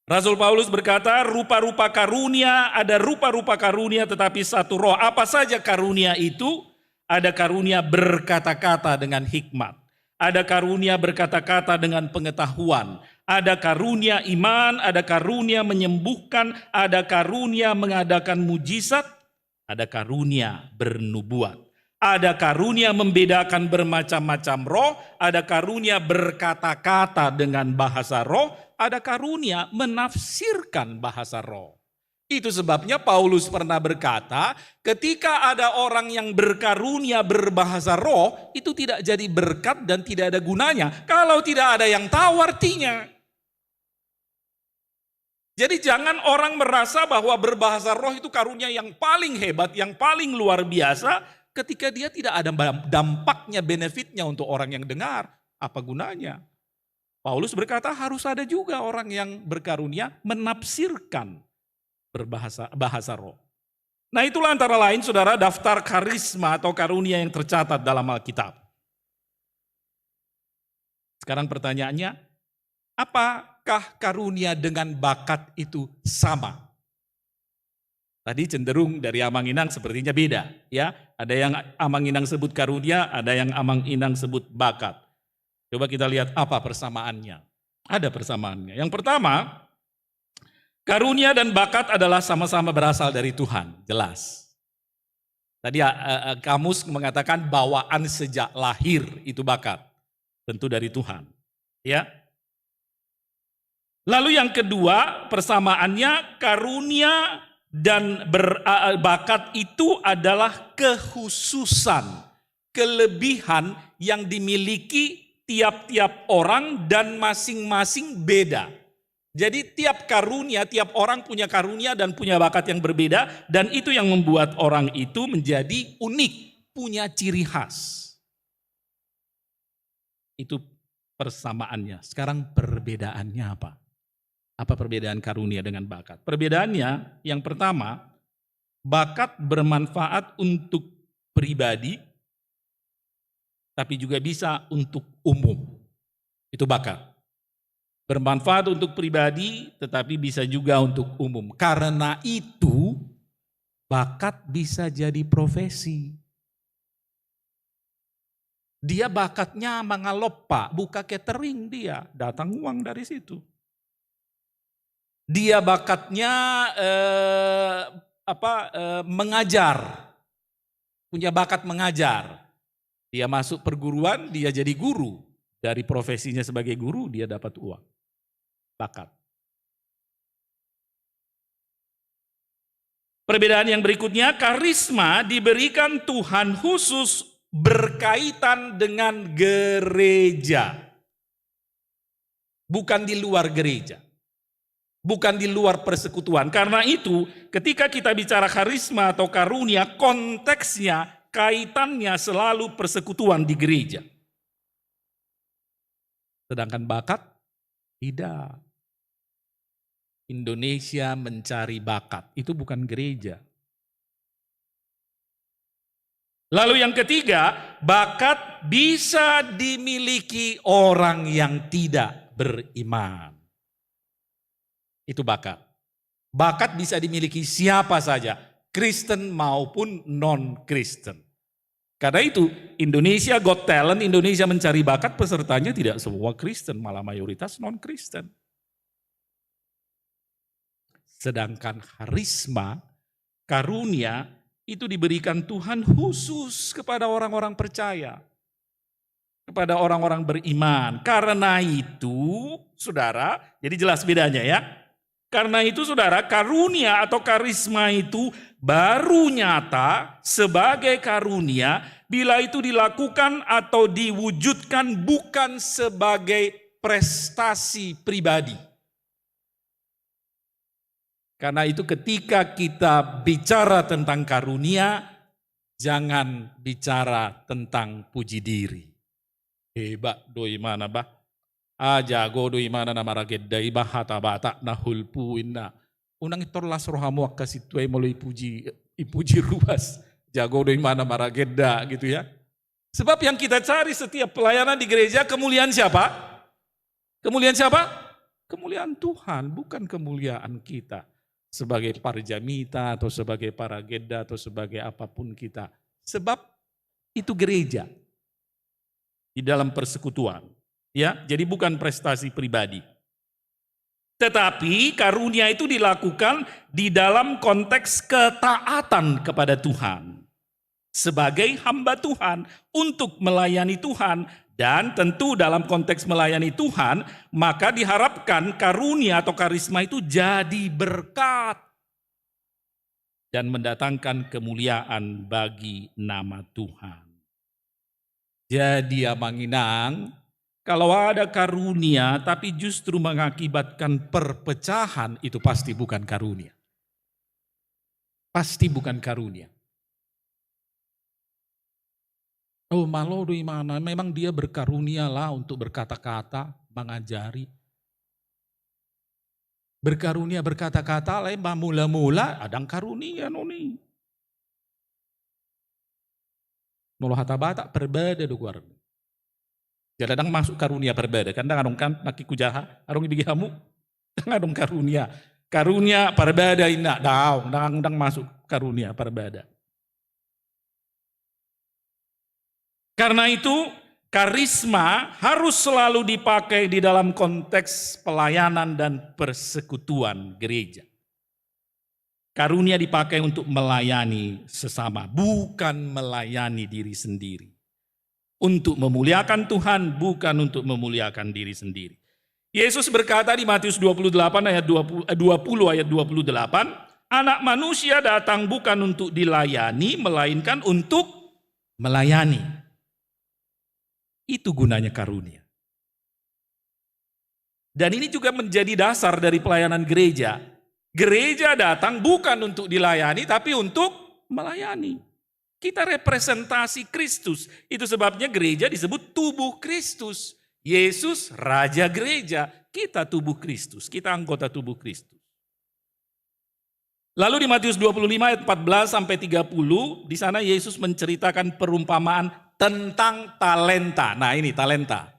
Rasul Paulus berkata, "Rupa-rupa karunia, ada rupa-rupa karunia, tetapi satu Roh." Apa saja karunia itu? Ada karunia berkata-kata dengan hikmat, ada karunia berkata-kata dengan pengetahuan, ada karunia iman, ada karunia menyembuhkan, ada karunia mengadakan mujizat, ada karunia bernubuat, ada karunia membedakan bermacam-macam roh, ada karunia berkata-kata dengan bahasa roh, ada karunia menafsirkan bahasa roh. Itu sebabnya Paulus pernah berkata, ketika ada orang yang berkarunia berbahasa roh, itu tidak jadi berkat dan tidak ada gunanya kalau tidak ada yang tahu artinya. Jadi jangan orang merasa bahwa berbahasa roh itu karunia yang paling hebat, yang paling luar biasa, ketika dia tidak ada dam-, dampaknya, benefitnya untuk orang yang dengar. Apa gunanya? Paulus berkata harus ada juga orang yang berkarunia menafsirkan berbahasa, bahasa roh. Nah, itulah antara lain, saudara, daftar karisma atau karunia yang tercatat dalam Alkitab. Sekarang pertanyaannya, apakah karunia dengan bakat itu sama? Tadi cenderung dari Amang Inang sepertinya beda, ya. Ada yang Amang Inang sebut karunia, ada yang Amang Inang sebut bakat. Coba kita lihat apa persamaannya. Ada persamaannya. Yang pertama, karunia dan bakat adalah sama-sama berasal dari Tuhan, jelas. Tadi, eh, eh, kamus mengatakan bawaan sejak lahir itu bakat. Tentu dari Tuhan. Ya. Lalu yang kedua, persamaannya karunia dan ber-, eh, eh, bakat itu adalah kekhususan, kelebihan yang dimiliki tiap-tiap orang dan masing-masing beda. Jadi tiap karunia, tiap orang punya karunia dan punya bakat yang berbeda, dan itu yang membuat orang itu menjadi unik, punya ciri khas. Itu persamaannya. Sekarang perbedaannya apa? Apa perbedaan karunia dengan bakat? Perbedaannya yang pertama, bakat bermanfaat untuk pribadi, tapi juga bisa untuk umum. Itu bakat. Bermanfaat untuk pribadi, tetapi bisa juga untuk umum. Karena itu, bakat bisa jadi profesi. Dia bakatnya mangalompa, buka catering dia, datang uang dari situ. Dia bakatnya, eh, apa, eh, mengajar, punya bakat mengajar. Dia masuk perguruan, dia jadi guru. Dari profesinya sebagai guru, dia dapat uang. Bakat. Perbedaan yang berikutnya, karisma diberikan Tuhan khusus berkaitan dengan gereja, bukan di luar gereja, bukan di luar persekutuan. Karena itu, ketika kita bicara karisma atau karunia, konteksnya, kaitannya selalu persekutuan di gereja. Sedangkan bakat, tidak. Indonesia mencari bakat, itu bukan gereja. Lalu yang ketiga, bakat bisa dimiliki orang yang tidak beriman. Itu bakat. Bakat bisa dimiliki siapa saja, Kristen maupun non-Kristen. Karena itu, Indonesia Got Talent, Indonesia Mencari Bakat, pesertanya tidak semua Kristen, malah mayoritas non-Kristen. Sedangkan karisma, karunia, itu diberikan Tuhan khusus kepada orang-orang percaya, kepada orang-orang beriman. Karena itu, saudara, jadi jelas bedanya, ya. Karena itu, saudara, karunia atau karisma itu baru nyata sebagai karunia bila itu dilakukan atau diwujudkan bukan sebagai prestasi pribadi. Karena itu, ketika kita bicara tentang karunia, jangan bicara tentang puji diri. Hebat do imana, bah. Ah, jago do imana na maragenda i, bah, hata Batak na hulpu inna. Unang intor las rohamu angka sintua i molo ipuji, ipuji ruas. Jago do imana maragenda, gitu, ya. Sebab yang kita cari setiap pelayanan di gereja, kemuliaan siapa? Kemuliaan siapa? Kemuliaan Tuhan, bukan kemuliaan kita sebagai parjamita atau sebagai paragenda atau sebagai apapun kita. Sebab itu gereja di dalam persekutuan. Ya, jadi bukan prestasi pribadi. Tetapi karunia itu dilakukan di dalam konteks ketaatan kepada Tuhan. Sebagai hamba Tuhan, untuk melayani Tuhan, dan tentu dalam konteks melayani Tuhan, maka diharapkan karunia atau karisma itu jadi berkat dan mendatangkan kemuliaan bagi nama Tuhan. Jadi, Amang Inang, kalau ada karunia tapi justru mengakibatkan perpecahan, itu pasti bukan karunia. Pasti bukan karunia. Oh, malo do imana, memang dia berkarunia lah untuk berkata-kata, mangajari. Berkarunia berkata-kata, alai mamula-mula ndang karunia non i. Molo hata Batak, parbada do goarna. Jala ndang masuk karunia parbada, kan ndang adong, kan, nangkin hujaha, adong dibege hamu? Ndang adong karunia. Karunia parbada inna, daong, ndang, ndang masuk karunia parbada. Karena itu, karisma harus selalu dipakai di dalam konteks pelayanan dan persekutuan gereja. Karunia dipakai untuk melayani sesama, bukan melayani diri sendiri. Untuk memuliakan Tuhan, bukan untuk memuliakan diri sendiri. Yesus berkata di Matius dua puluh delapan ayat dua puluh, eh, dua puluh ayat dua puluh delapan, "Anak Manusia datang bukan untuk dilayani, melainkan untuk melayani." Itu gunanya karunia. Dan ini juga menjadi dasar dari pelayanan gereja. Gereja datang bukan untuk dilayani, tapi untuk melayani. Kita representasi Kristus. Itu sebabnya gereja disebut tubuh Kristus. Yesus Raja Gereja, kita tubuh Kristus, kita anggota tubuh Kristus. Lalu di Matius dua puluh lima ayat empat belas sampai tiga puluh, di sana Yesus menceritakan perumpamaan tentang talenta. Nah, ini talenta.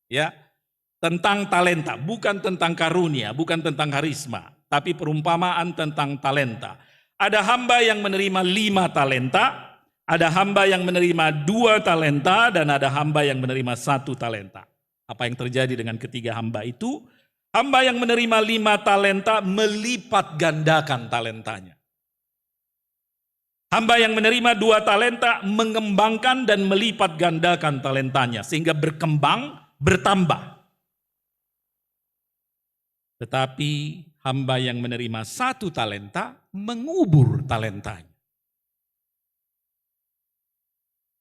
Ya, tentang talenta, bukan tentang karunia, bukan tentang karisma, tapi perumpamaan tentang talenta. Ada hamba yang menerima lima talenta, ada hamba yang menerima dua talenta, dan ada hamba yang menerima satu talenta. Apa yang terjadi dengan ketiga hamba itu? Hamba yang menerima lima talenta melipat gandakan talentanya. Hamba yang menerima dua talenta mengembangkan dan melipat gandakan talentanya, sehingga berkembang, bertambah. Tetapi hamba yang menerima satu talenta mengubur talentanya.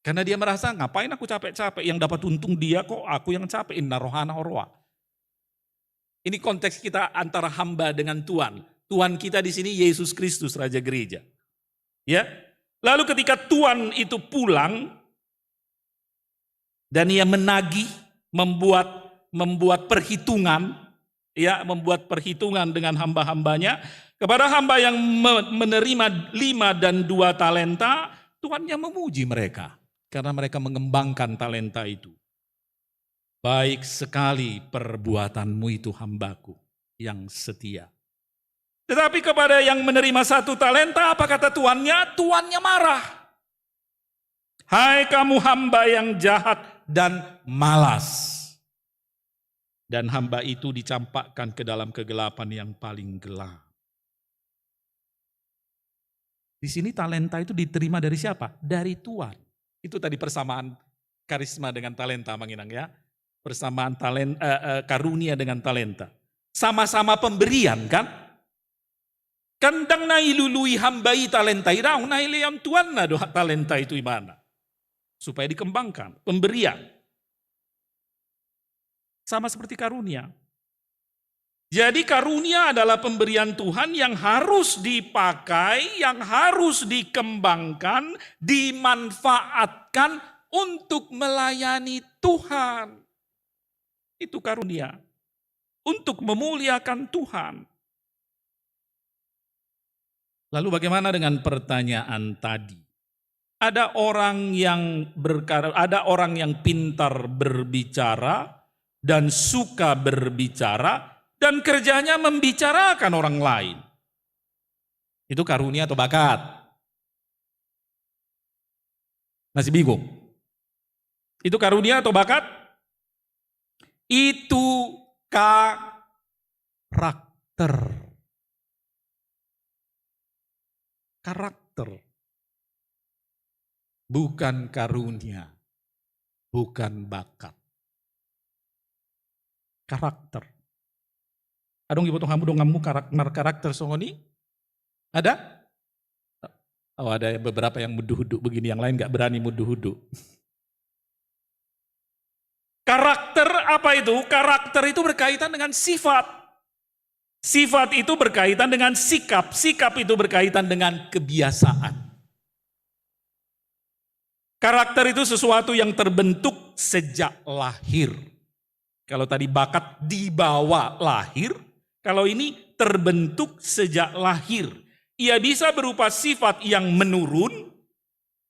Karena dia merasa, "Ngapain aku capek-capek, yang dapat untung dia kok, aku yang capek, inna rohana oroa." Ini konteks kita antara hamba dengan tuan. Tuan kita di sini Yesus Kristus, Raja Gereja. Ya. Lalu ketika tuan itu pulang dan ia menagih, membuat membuat perhitungan, ya, membuat perhitungan dengan hamba-hambanya, kepada hamba yang me-, menerima lima dan dua talenta, tuannya memuji mereka karena mereka mengembangkan talenta itu. "Baik sekali perbuatanmu itu, hambaku yang setia." Tetapi kepada yang menerima satu talenta, apa kata tuannya? Tuannya marah. "Hai kamu hamba yang jahat dan malas." Dan hamba itu dicampakkan ke dalam kegelapan yang paling gelap. Di sini talenta itu diterima dari siapa? Dari tuan. Itu tadi persamaan karisma dengan talenta, Amang Inang, ya. Persamaan talen-, eh, eh, karunia dengan talenta. Sama-sama pemberian, kan? Kan ndang na dilului hamba i talenta i, daong, na dilehon tuanna do talenta itu ibana. Supaya dikembangkan, pemberian. Sama seperti karunia. Jadi karunia adalah pemberian Tuhan yang harus dipakai, yang harus dikembangkan, dimanfaatkan untuk melayani Tuhan. Itu karunia. Untuk memuliakan Tuhan. Lalu bagaimana dengan pertanyaan tadi? Ada orang yang berkar-, ada orang yang pintar berbicara dan suka berbicara dan kerjanya membicarakan orang lain. Itu karunia atau bakat? Masih bingung? Itu karunia atau bakat? Itu karakter. Karakter. Bukan karunia. Bukan bakat. Karakter. Adong diboto hamu donganmu karak-, markarakter songon i? Ada? Oh, ada beberapa yang munduk-unduk begini, yang lain nggak berani munduk-unduk. Karakter apa itu? Karakter itu berkaitan dengan sifat. Sifat itu berkaitan dengan sikap. Sikap itu berkaitan dengan kebiasaan. Karakter itu sesuatu yang terbentuk sejak lahir. Kalau tadi bakat dibawa lahir, kalau ini terbentuk sejak lahir. Ia bisa berupa sifat yang menurun,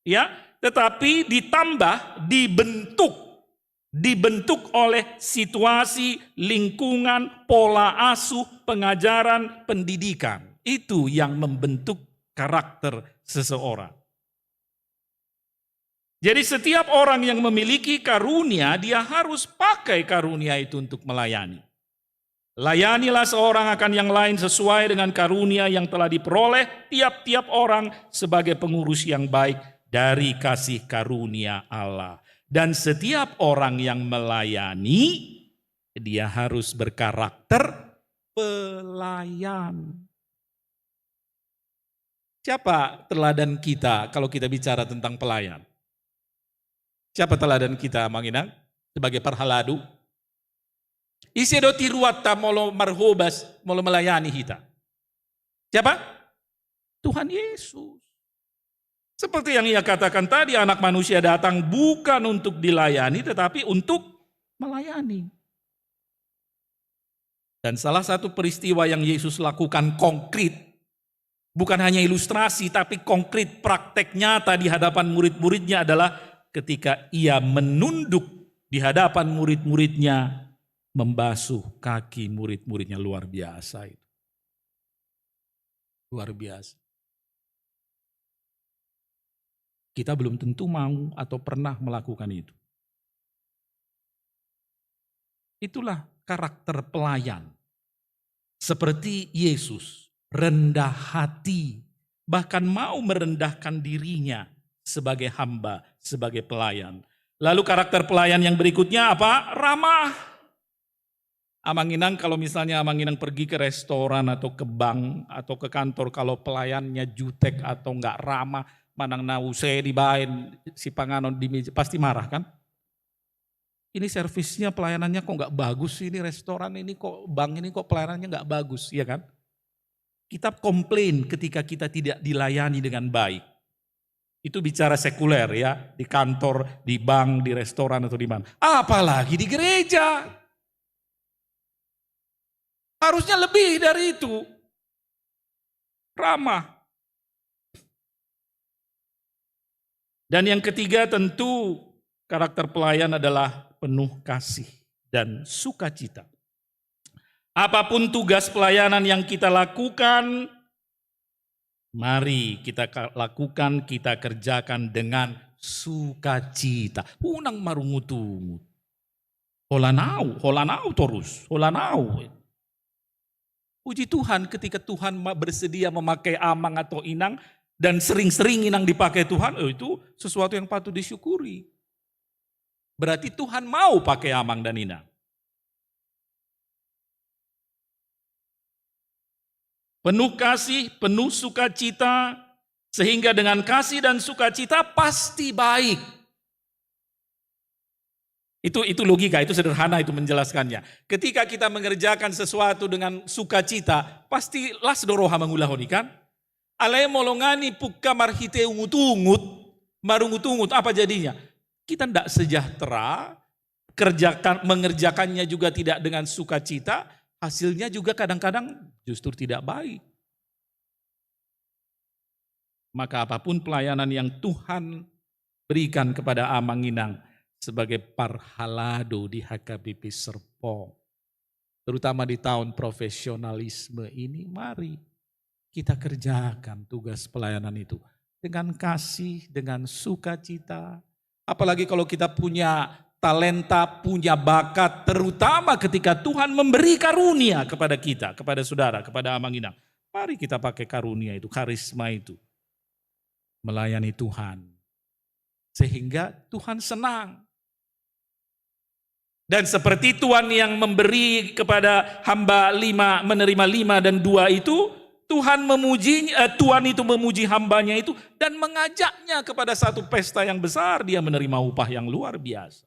ya, tetapi ditambah, dibentuk, dibentuk oleh situasi, lingkungan, pola asuh, pengajaran, pendidikan. Itu yang membentuk karakter seseorang. Jadi setiap orang yang memiliki karunia, dia harus pakai karunia itu untuk melayani. Layanilah seorang akan yang lain sesuai dengan karunia yang telah diperoleh tiap-tiap orang sebagai pengurus yang baik dari kasih karunia Allah. Dan setiap orang yang melayani, dia harus berkarakter pelayan. Siapa teladan kita kalau kita bicara tentang pelayan? Siapa teladan kita, Amang Inang, sebagai parhalado? Ise do tiruanta molo marhobas, molo melayani hita? Siapa? Tuhan Yesus. Seperti yang ia katakan tadi, Anak Manusia datang bukan untuk dilayani, tetapi untuk melayani. Dan salah satu peristiwa yang Yesus lakukan konkret, bukan hanya ilustrasi, tapi konkret, praktek nyata di hadapan murid-muridnya adalah ketika ia menunduk di hadapan murid-muridnya, membasuh kaki murid-muridnya. Luar biasa itu. Luar biasa. Kita belum tentu mau atau pernah melakukan itu. Itulah karakter pelayan. Seperti Yesus, rendah hati, bahkan mau merendahkan dirinya sebagai hamba, sebagai pelayan. Lalu karakter pelayan yang berikutnya apa? Ramah. Amang inang, kalau misalnya amang inang pergi ke restoran atau ke bank atau ke kantor, kalau pelayannya jutek atau nggak ramah, manang na use dibaen sipanganon di meja, pasti marah kan? Ini servisnya, pelayanannya kok nggak bagus, ini restoran ini kok, bank ini kok pelayanannya nggak bagus, ya kan? Kita komplain ketika kita tidak dilayani dengan baik. Itu bicara sekuler ya, di kantor, di bank, di restoran atau di mana. Apalagi di gereja. Harusnya lebih dari itu. Ramah. Dan yang ketiga, tentu karakter pelayan adalah penuh kasih dan sukacita. Apapun tugas pelayanan yang kita lakukan, mari kita ka-, lakukan, kita kerjakan dengan sukacita. Unang marungut-ungut. Holan au, holan au torus, holan au. Puji Tuhan, ketika Tuhan ma-, bersedia memakai amang atau inang, dan sering-sering inang dipakai Tuhan, oh, itu sesuatu yang patut disyukuri. Berarti Tuhan mau pakai amang dan inang. Penuh kasih, penuh sukacita, sehingga dengan kasih dan sukacita pasti baik. Itu, itu logika, itu sederhana itu menjelaskannya. Ketika kita mengerjakan sesuatu dengan sukacita, pasti las do roha mangulahon i kan? Alai molo nga ni pungka marhite ungut-ungut, marungut-ungut, apa jadinya? Kita ndak sejahtera, kerjakan, mengerjakannya juga tidak dengan sukacita, hasilnya juga kadang-kadang justru tidak baik. Maka apapun pelayanan yang Tuhan berikan kepada amang inang sebagai parhalado di H K B P Serpong, terutama di tahun profesionalisme ini, mari kita kerjakan tugas pelayanan itu dengan kasih, dengan sukacita. Apalagi kalau kita punya talenta, punya bakat, terutama ketika Tuhan memberi karunia kepada kita, kepada saudara, kepada amang inang. Mari kita pakai karunia itu, karisma itu, melayani Tuhan. Sehingga Tuhan senang. Dan seperti tuan yang memberi kepada hamba lima, menerima lima dan dua itu, Tuhan memuji, eh, tuan itu memuji hambanya itu dan mengajaknya kepada satu pesta yang besar, dia menerima upah yang luar biasa.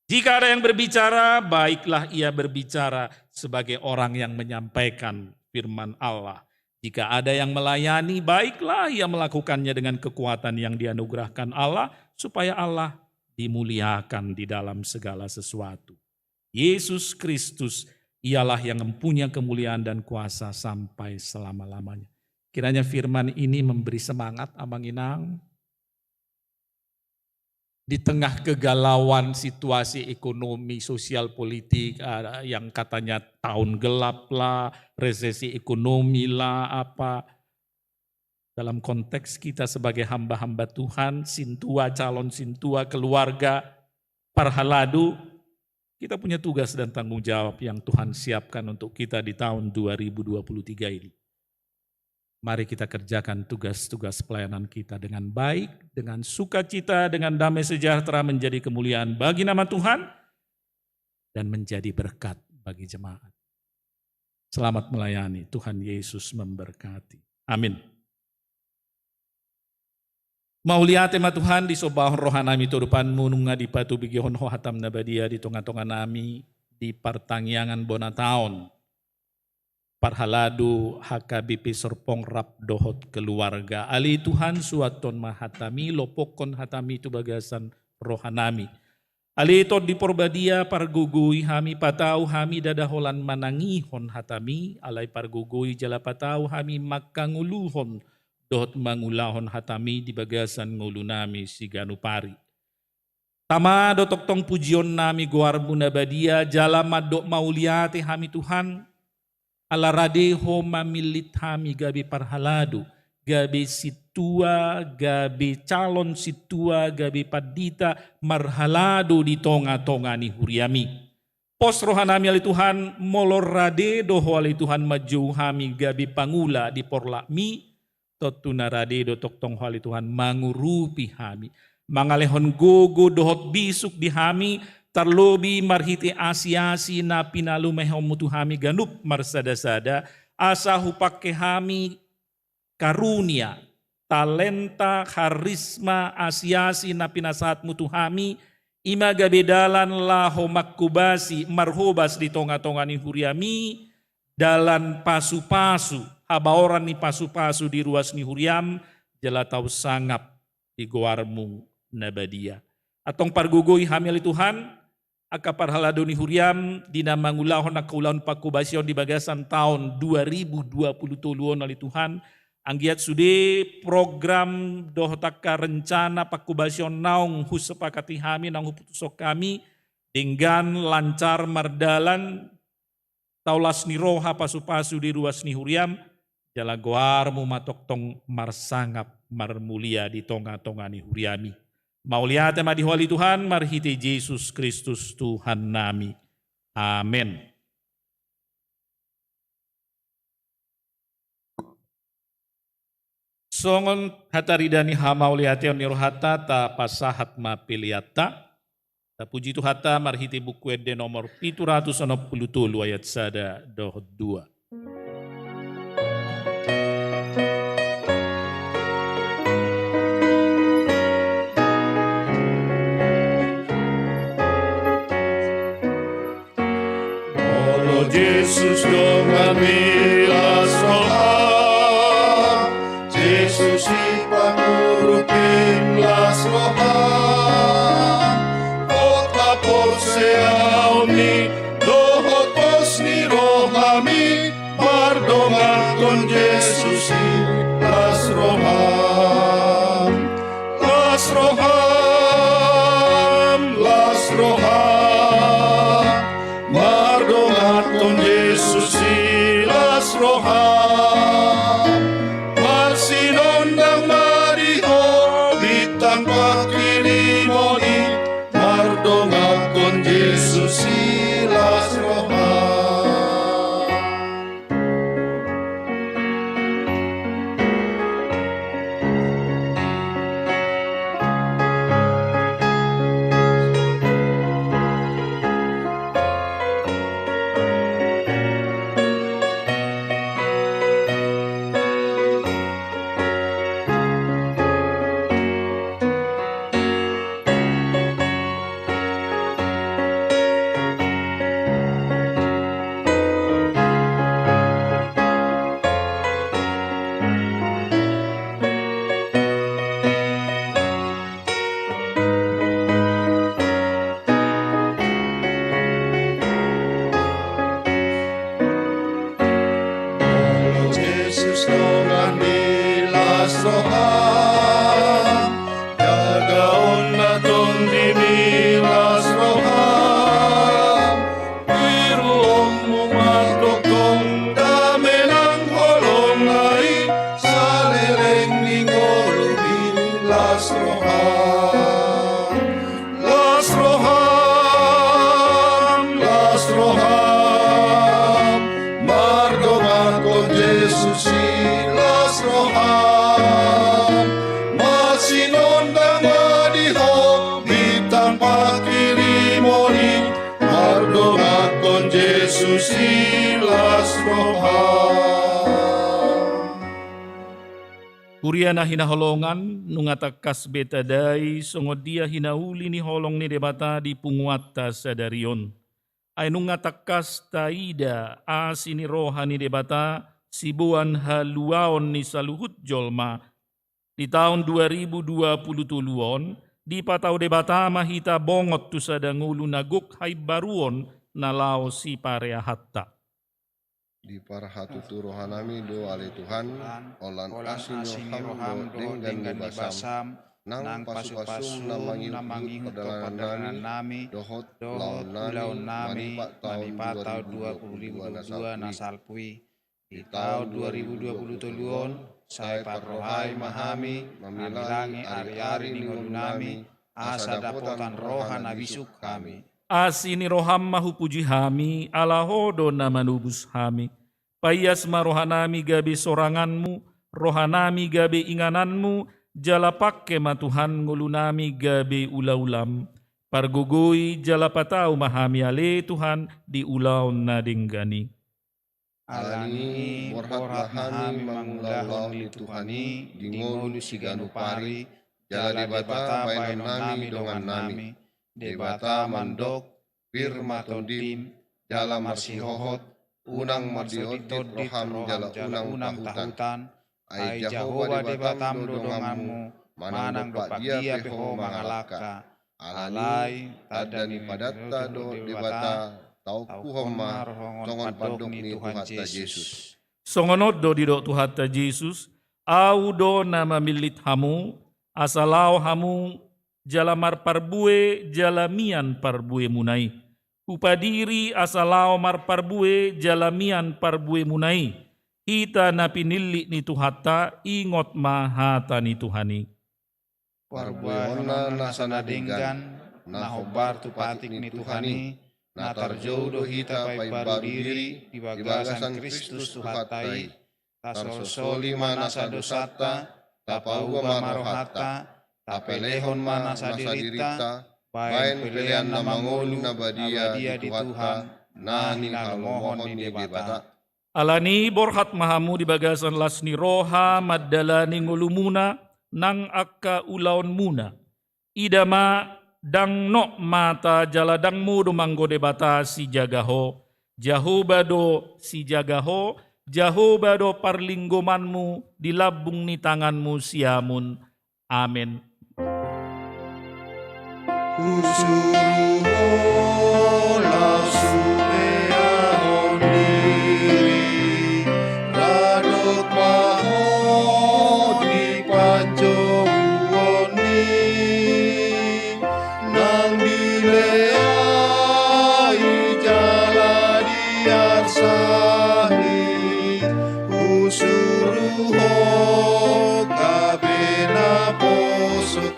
Jika ada yang berbicara, baiklah ia berbicara sebagai orang yang menyampaikan firman Allah. Jika ada yang melayani, baiklah ia melakukannya dengan kekuatan yang dianugerahkan Allah, supaya Allah dimuliakan di dalam segala sesuatu. Yesus Kristus, ialah yang mempunyai kemuliaan dan kuasa sampai selama-lamanya. Kiranya firman ini memberi semangat, amang inang, di tengah kegalauan situasi ekonomi, sosial, politik, eh, yang katanya tahun gelap lah, resesi ekonomi lah, apa. Dalam konteks kita sebagai hamba-hamba Tuhan, sintua, calon sintua, keluarga, parhalado, kita punya tugas dan tanggung jawab yang Tuhan siapkan untuk kita di tahun dua ribu dua puluh tiga ini. Mari kita kerjakan tugas-tugas pelayanan kita dengan baik, dengan sukacita, dengan damai sejahtera, menjadi kemuliaan bagi nama Tuhan dan menjadi berkat bagi jemaat. Selamat melayani, Tuhan Yesus memberkati. Amin. Mauliate ma Tuhan, disombahon rohanami tu adopanMu, nunga dipatubegihon Ho hataM na badia di tonga-tonga nami, di partangiangan bona taon. Parhalado H K B P Serpong rap dohot keluarga. Ale Tuhan, suanhon ma hataMi, lopokkon hataMi tu bagasan rohanami. Ale Tondi Porbadia, pargogoi hami, patau hami ndada holan manangihon hataMi, alai pargogoi jala patau hami mangkangoluhon dohot mangulahon hataMi di bagasan ngolunami siganup ari. Tama do tongtong pujionnami goarMu na badia, jala mandok mauliate hami Tuhan, ala rade Ho mamillit hami gabe parhalado, gabe sintua, gabe calon sintua, gabe pandita, marhalado di tonga-tonga ni huriaMi. Pos rohanami ale Tuhan, molo rade do Ho ale Tuhan manjou hami gabe pangula di porlakMi, tontu na rade do tongtong Ho ale Tuhan mangurupi hami, mangalehon gogo dohot bisuk di hami, tarlobi marhite asi-asi na pinalumehonmu tu hami ganup marsada-sada, asa hupangke hami karunia, talenta, harisma, asi-asi na pinasahatmu tu hami, i ma gabe dalan laho mangkobasi, marhobas di tonga-tonga ni huriami, dalan pasu-pasu, habaoran ni pasu-pasu di ruas ni huriam, jala tau sangap di goarmu na badia. Antong pargogoi hami ale Tuhan, angka parhalado ni huriam di na mangulahon angka ulaon pangkobasion di bagasan taon dua ribu dua puluh tolu on ale Tuhan, anggiat sude program dohot angka rencana pangkobasion naung husepakati hami, naung huputushon hami, denggan lancar mardalan, tau las ni roha pasu-pasu di ruas ni huriam, jala goarmu ma tongtong marsangap marmulia di tonga-tonga ni huriami. Mauliate ma di Ho ale Tuhan, marhite Jesus Kristus Tuhannami. Amen. Songon hatarida ni hamauliateon ni rohanta, tapasahat ma peleanta. Tapuji Tuhanta marhite Buku Ende nomor pitu ratus onom pulu tolu ayat sada dohot dua. Molo Jesus donganmi las roha, Jesus i pangurupim las roha. Hot haporseaonmi dohot pos ni rohami, mardongankon Jesus i las roham. Las roham, las roham, mardongankon Jesus i las roham. Marsinondang ma di Ho bintang pangkirimon i, mardongankon Jesus i las roham. Molo Jesus donganmi las roha, jagaon na tondimi las roha, tiruonmu ma tongtong dame nang holongna i, saleleng ni ngolumi las roha. Las roham, las roham, mardongankon Jesus i las roham. Marsinondang ma di Ho bintang pangkirimon i, mardongankon Jesus i las roham. Huria na hinaholongan, nunga tangkas be tadai songon dia hinauli ni holong ni Debata di punguanta sadari on. Ai nunga tangkas taida asi ni roha ni Debata, siboan haluaon ni saluhut jolma. Di taon dua ribu dua pulu tolu on, dipatau Debata ma hita bongot tu sada ngolu na gok haimbaruon na laho sipareahanta. Diparhatutu rohanami do ale Tuhan, holan asi ni roham do denggan ni basam, nang pasupasum na mangihut pardalanan nami, dohot ulaon nami, manipat taon dua ribu dua pulu dua na salpu i. Di taon dua ribu dua pulu tolu on, sai parrohai ma hami, mamilangi ari-ari ni ngolu nami, asa dapotan roha na bisuk hami. Asi ni roham ma hupuji hami, ala Ho do na manobus hami. Paias ma rohanami gabe soranganmu, rohanami gabe ingananmu, jala pangke ma Tuhan ngolunami gabe ula-ulam. Pargogoi jala patau ma hami ale Tuhan di ulaon na denggan i. Alani i borhat ma hami mangula ulaon ni Tuhan i di ngolu siganup ari, jala Debata baenon nami dongan nami, Debata mandok, pir ma tondim, jala marsihohot, unang mardiondit roham jala unang tahutan. Ai Jahowa Debatam do donganmu, manang dompak dia pe ho mangalangka. Alai tanda ni padanta do Debata, taokuhon ma songon pandok ni Tuhanta Jesus. Songon on do didok Tuhanta Jesus, Ahu do na mamillit hamu, asa laho hamu jala marparbue jala mian parbuemuna i. Hupadiri asa laho marparbue jala mian parbuemuna i. Hita na pinillit ni Tuhanta, ingot ma hata ni Tuhan i. Parbuehonna nasa na denggan, na hombar tu patik ni Tuhan i, na tarjou do hita paimbaru diri di bagasan Kristus Tuhanta i. Tasolsoli ma nasa dosanta, tapauba ma rohanta, tapelehon ma nasa dirinta, baen pelean na mangolu na badia di Tuhan, na hinalomohon ni Debata. Alani i borhat ma hamu di bagasan las ni roha mandalani ngolumuna nang angka ulaonmuna. Ida ma, ndang nok mata jala ndang modom anggo Debata sijaga ho. Jahowa do sijaga ho, Jahowa do parlinggomanmu di lambung ni tanganmu siamun. Amen. Husuru ho laos hubeahon diri, radot ma ho di panjouon i, nang dilea i jala diarsahi, husuru ho gabe na poso.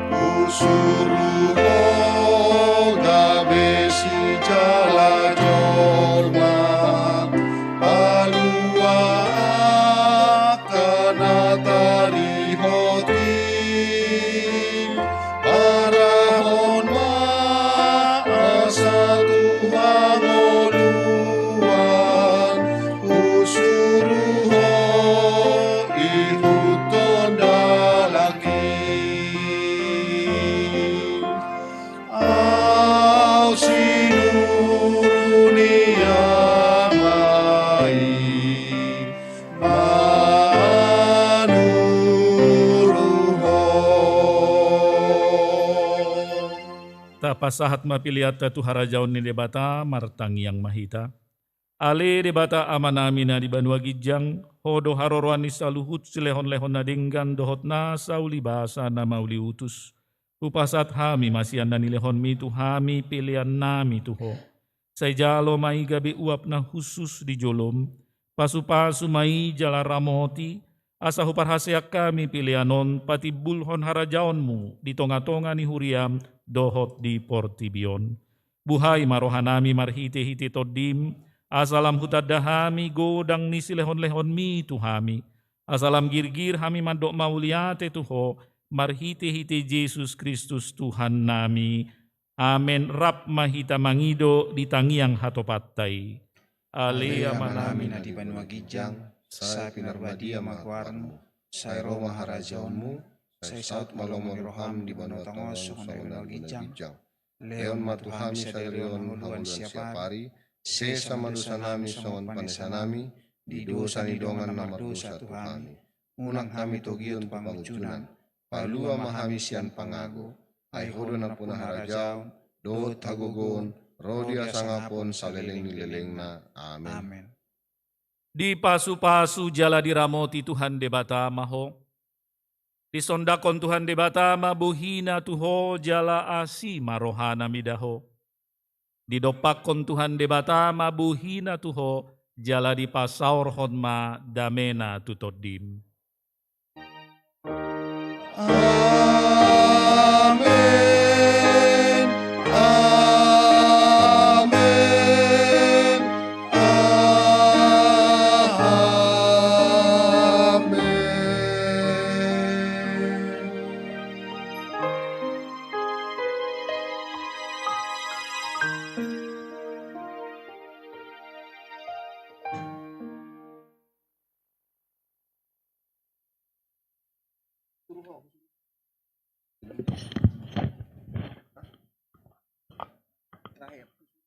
Husuru ho gabe sijala jolma, palua angka na tarihot i, parahon ma asa tu hangoluan, husuru ho ihuthon dalan i. Au sinuru ni Ama i manuru ho. Tapasahat ma peleanta tu harajaon ni Debata, martangiang ma hita. Ale Debata Amanami na di banua ginjang, Ho do haroroan ni saluhut silehonlehon na denggan dohot nasa ulibasa na mauliutus. Hupasahat hami ma sian na nilehonmi tu hami peleannami tu Ho. Sai jalo ma i gabe uap na hushus di jolom, pasupasu ma i jala ramoti, asa huparhaseang hami pelean on patimbulhon harajaonmu di tongatonga ni huriam dohot di portibi on. Buhai ma rohanami marhitehite Tondim, asa lam hutanda hami godang ni silehonlehonmi tu hami, asa lam girgir hami mandok mauliate tu Ho, marhitehite Jesus Kristus Tuhannami. Amen. Rap ma hita mangido di tangiang hatopanta i. Ale Amanami na di banua ginjang, sai pinarbadia ma goarmu, sai ro ma harajaonmu, sai saut ma lomo ni roham di banua tonga on songon na di banua ginjang. Lehon ma tu hami sadari on hangoluan siapari, sesa ma dosanami songon panesanami di dosa ni dongan na mardosa tu hami. Unang hami togihon tu pangunjunan, palua ma hami sian pangago, ai Ho do nampuna harajaon dohot hagogoon ro di hasangapon saleleng ni lelengna. Amen. Dipasupasu jala diramoti Tuhan Debata ma ho. Disondangkon Tuhan Debata ma bohina tu ho jala asi ma rohana mida ho. Didompakkon Tuhan Debata ma bohina tu ho jala dipasaorhon ma damena tu tondim. Amen. Amen. Amen.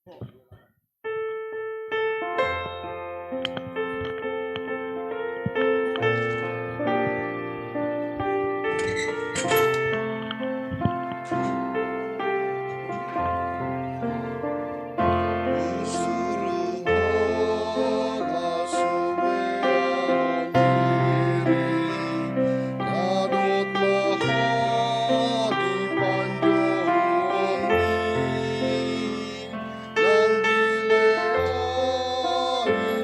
Nang dilehon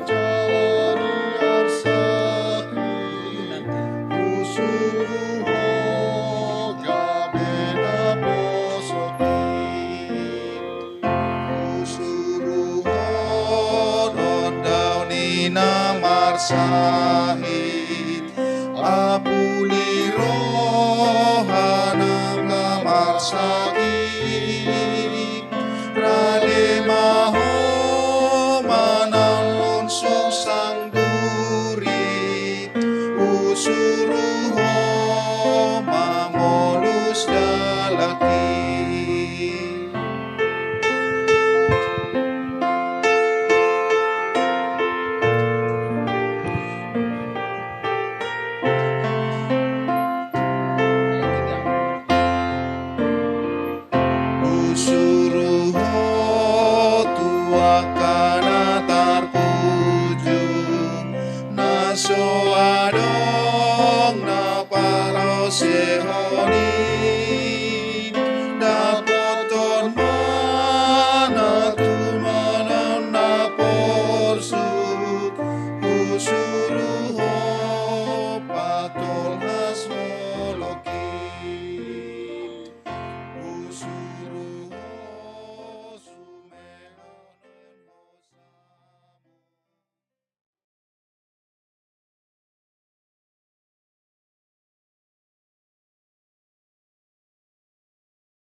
jala ni arsahit, husuru ho gabe na posok i. Husuru ho do daon ni na marsahit, apuli roha nang na marsahit.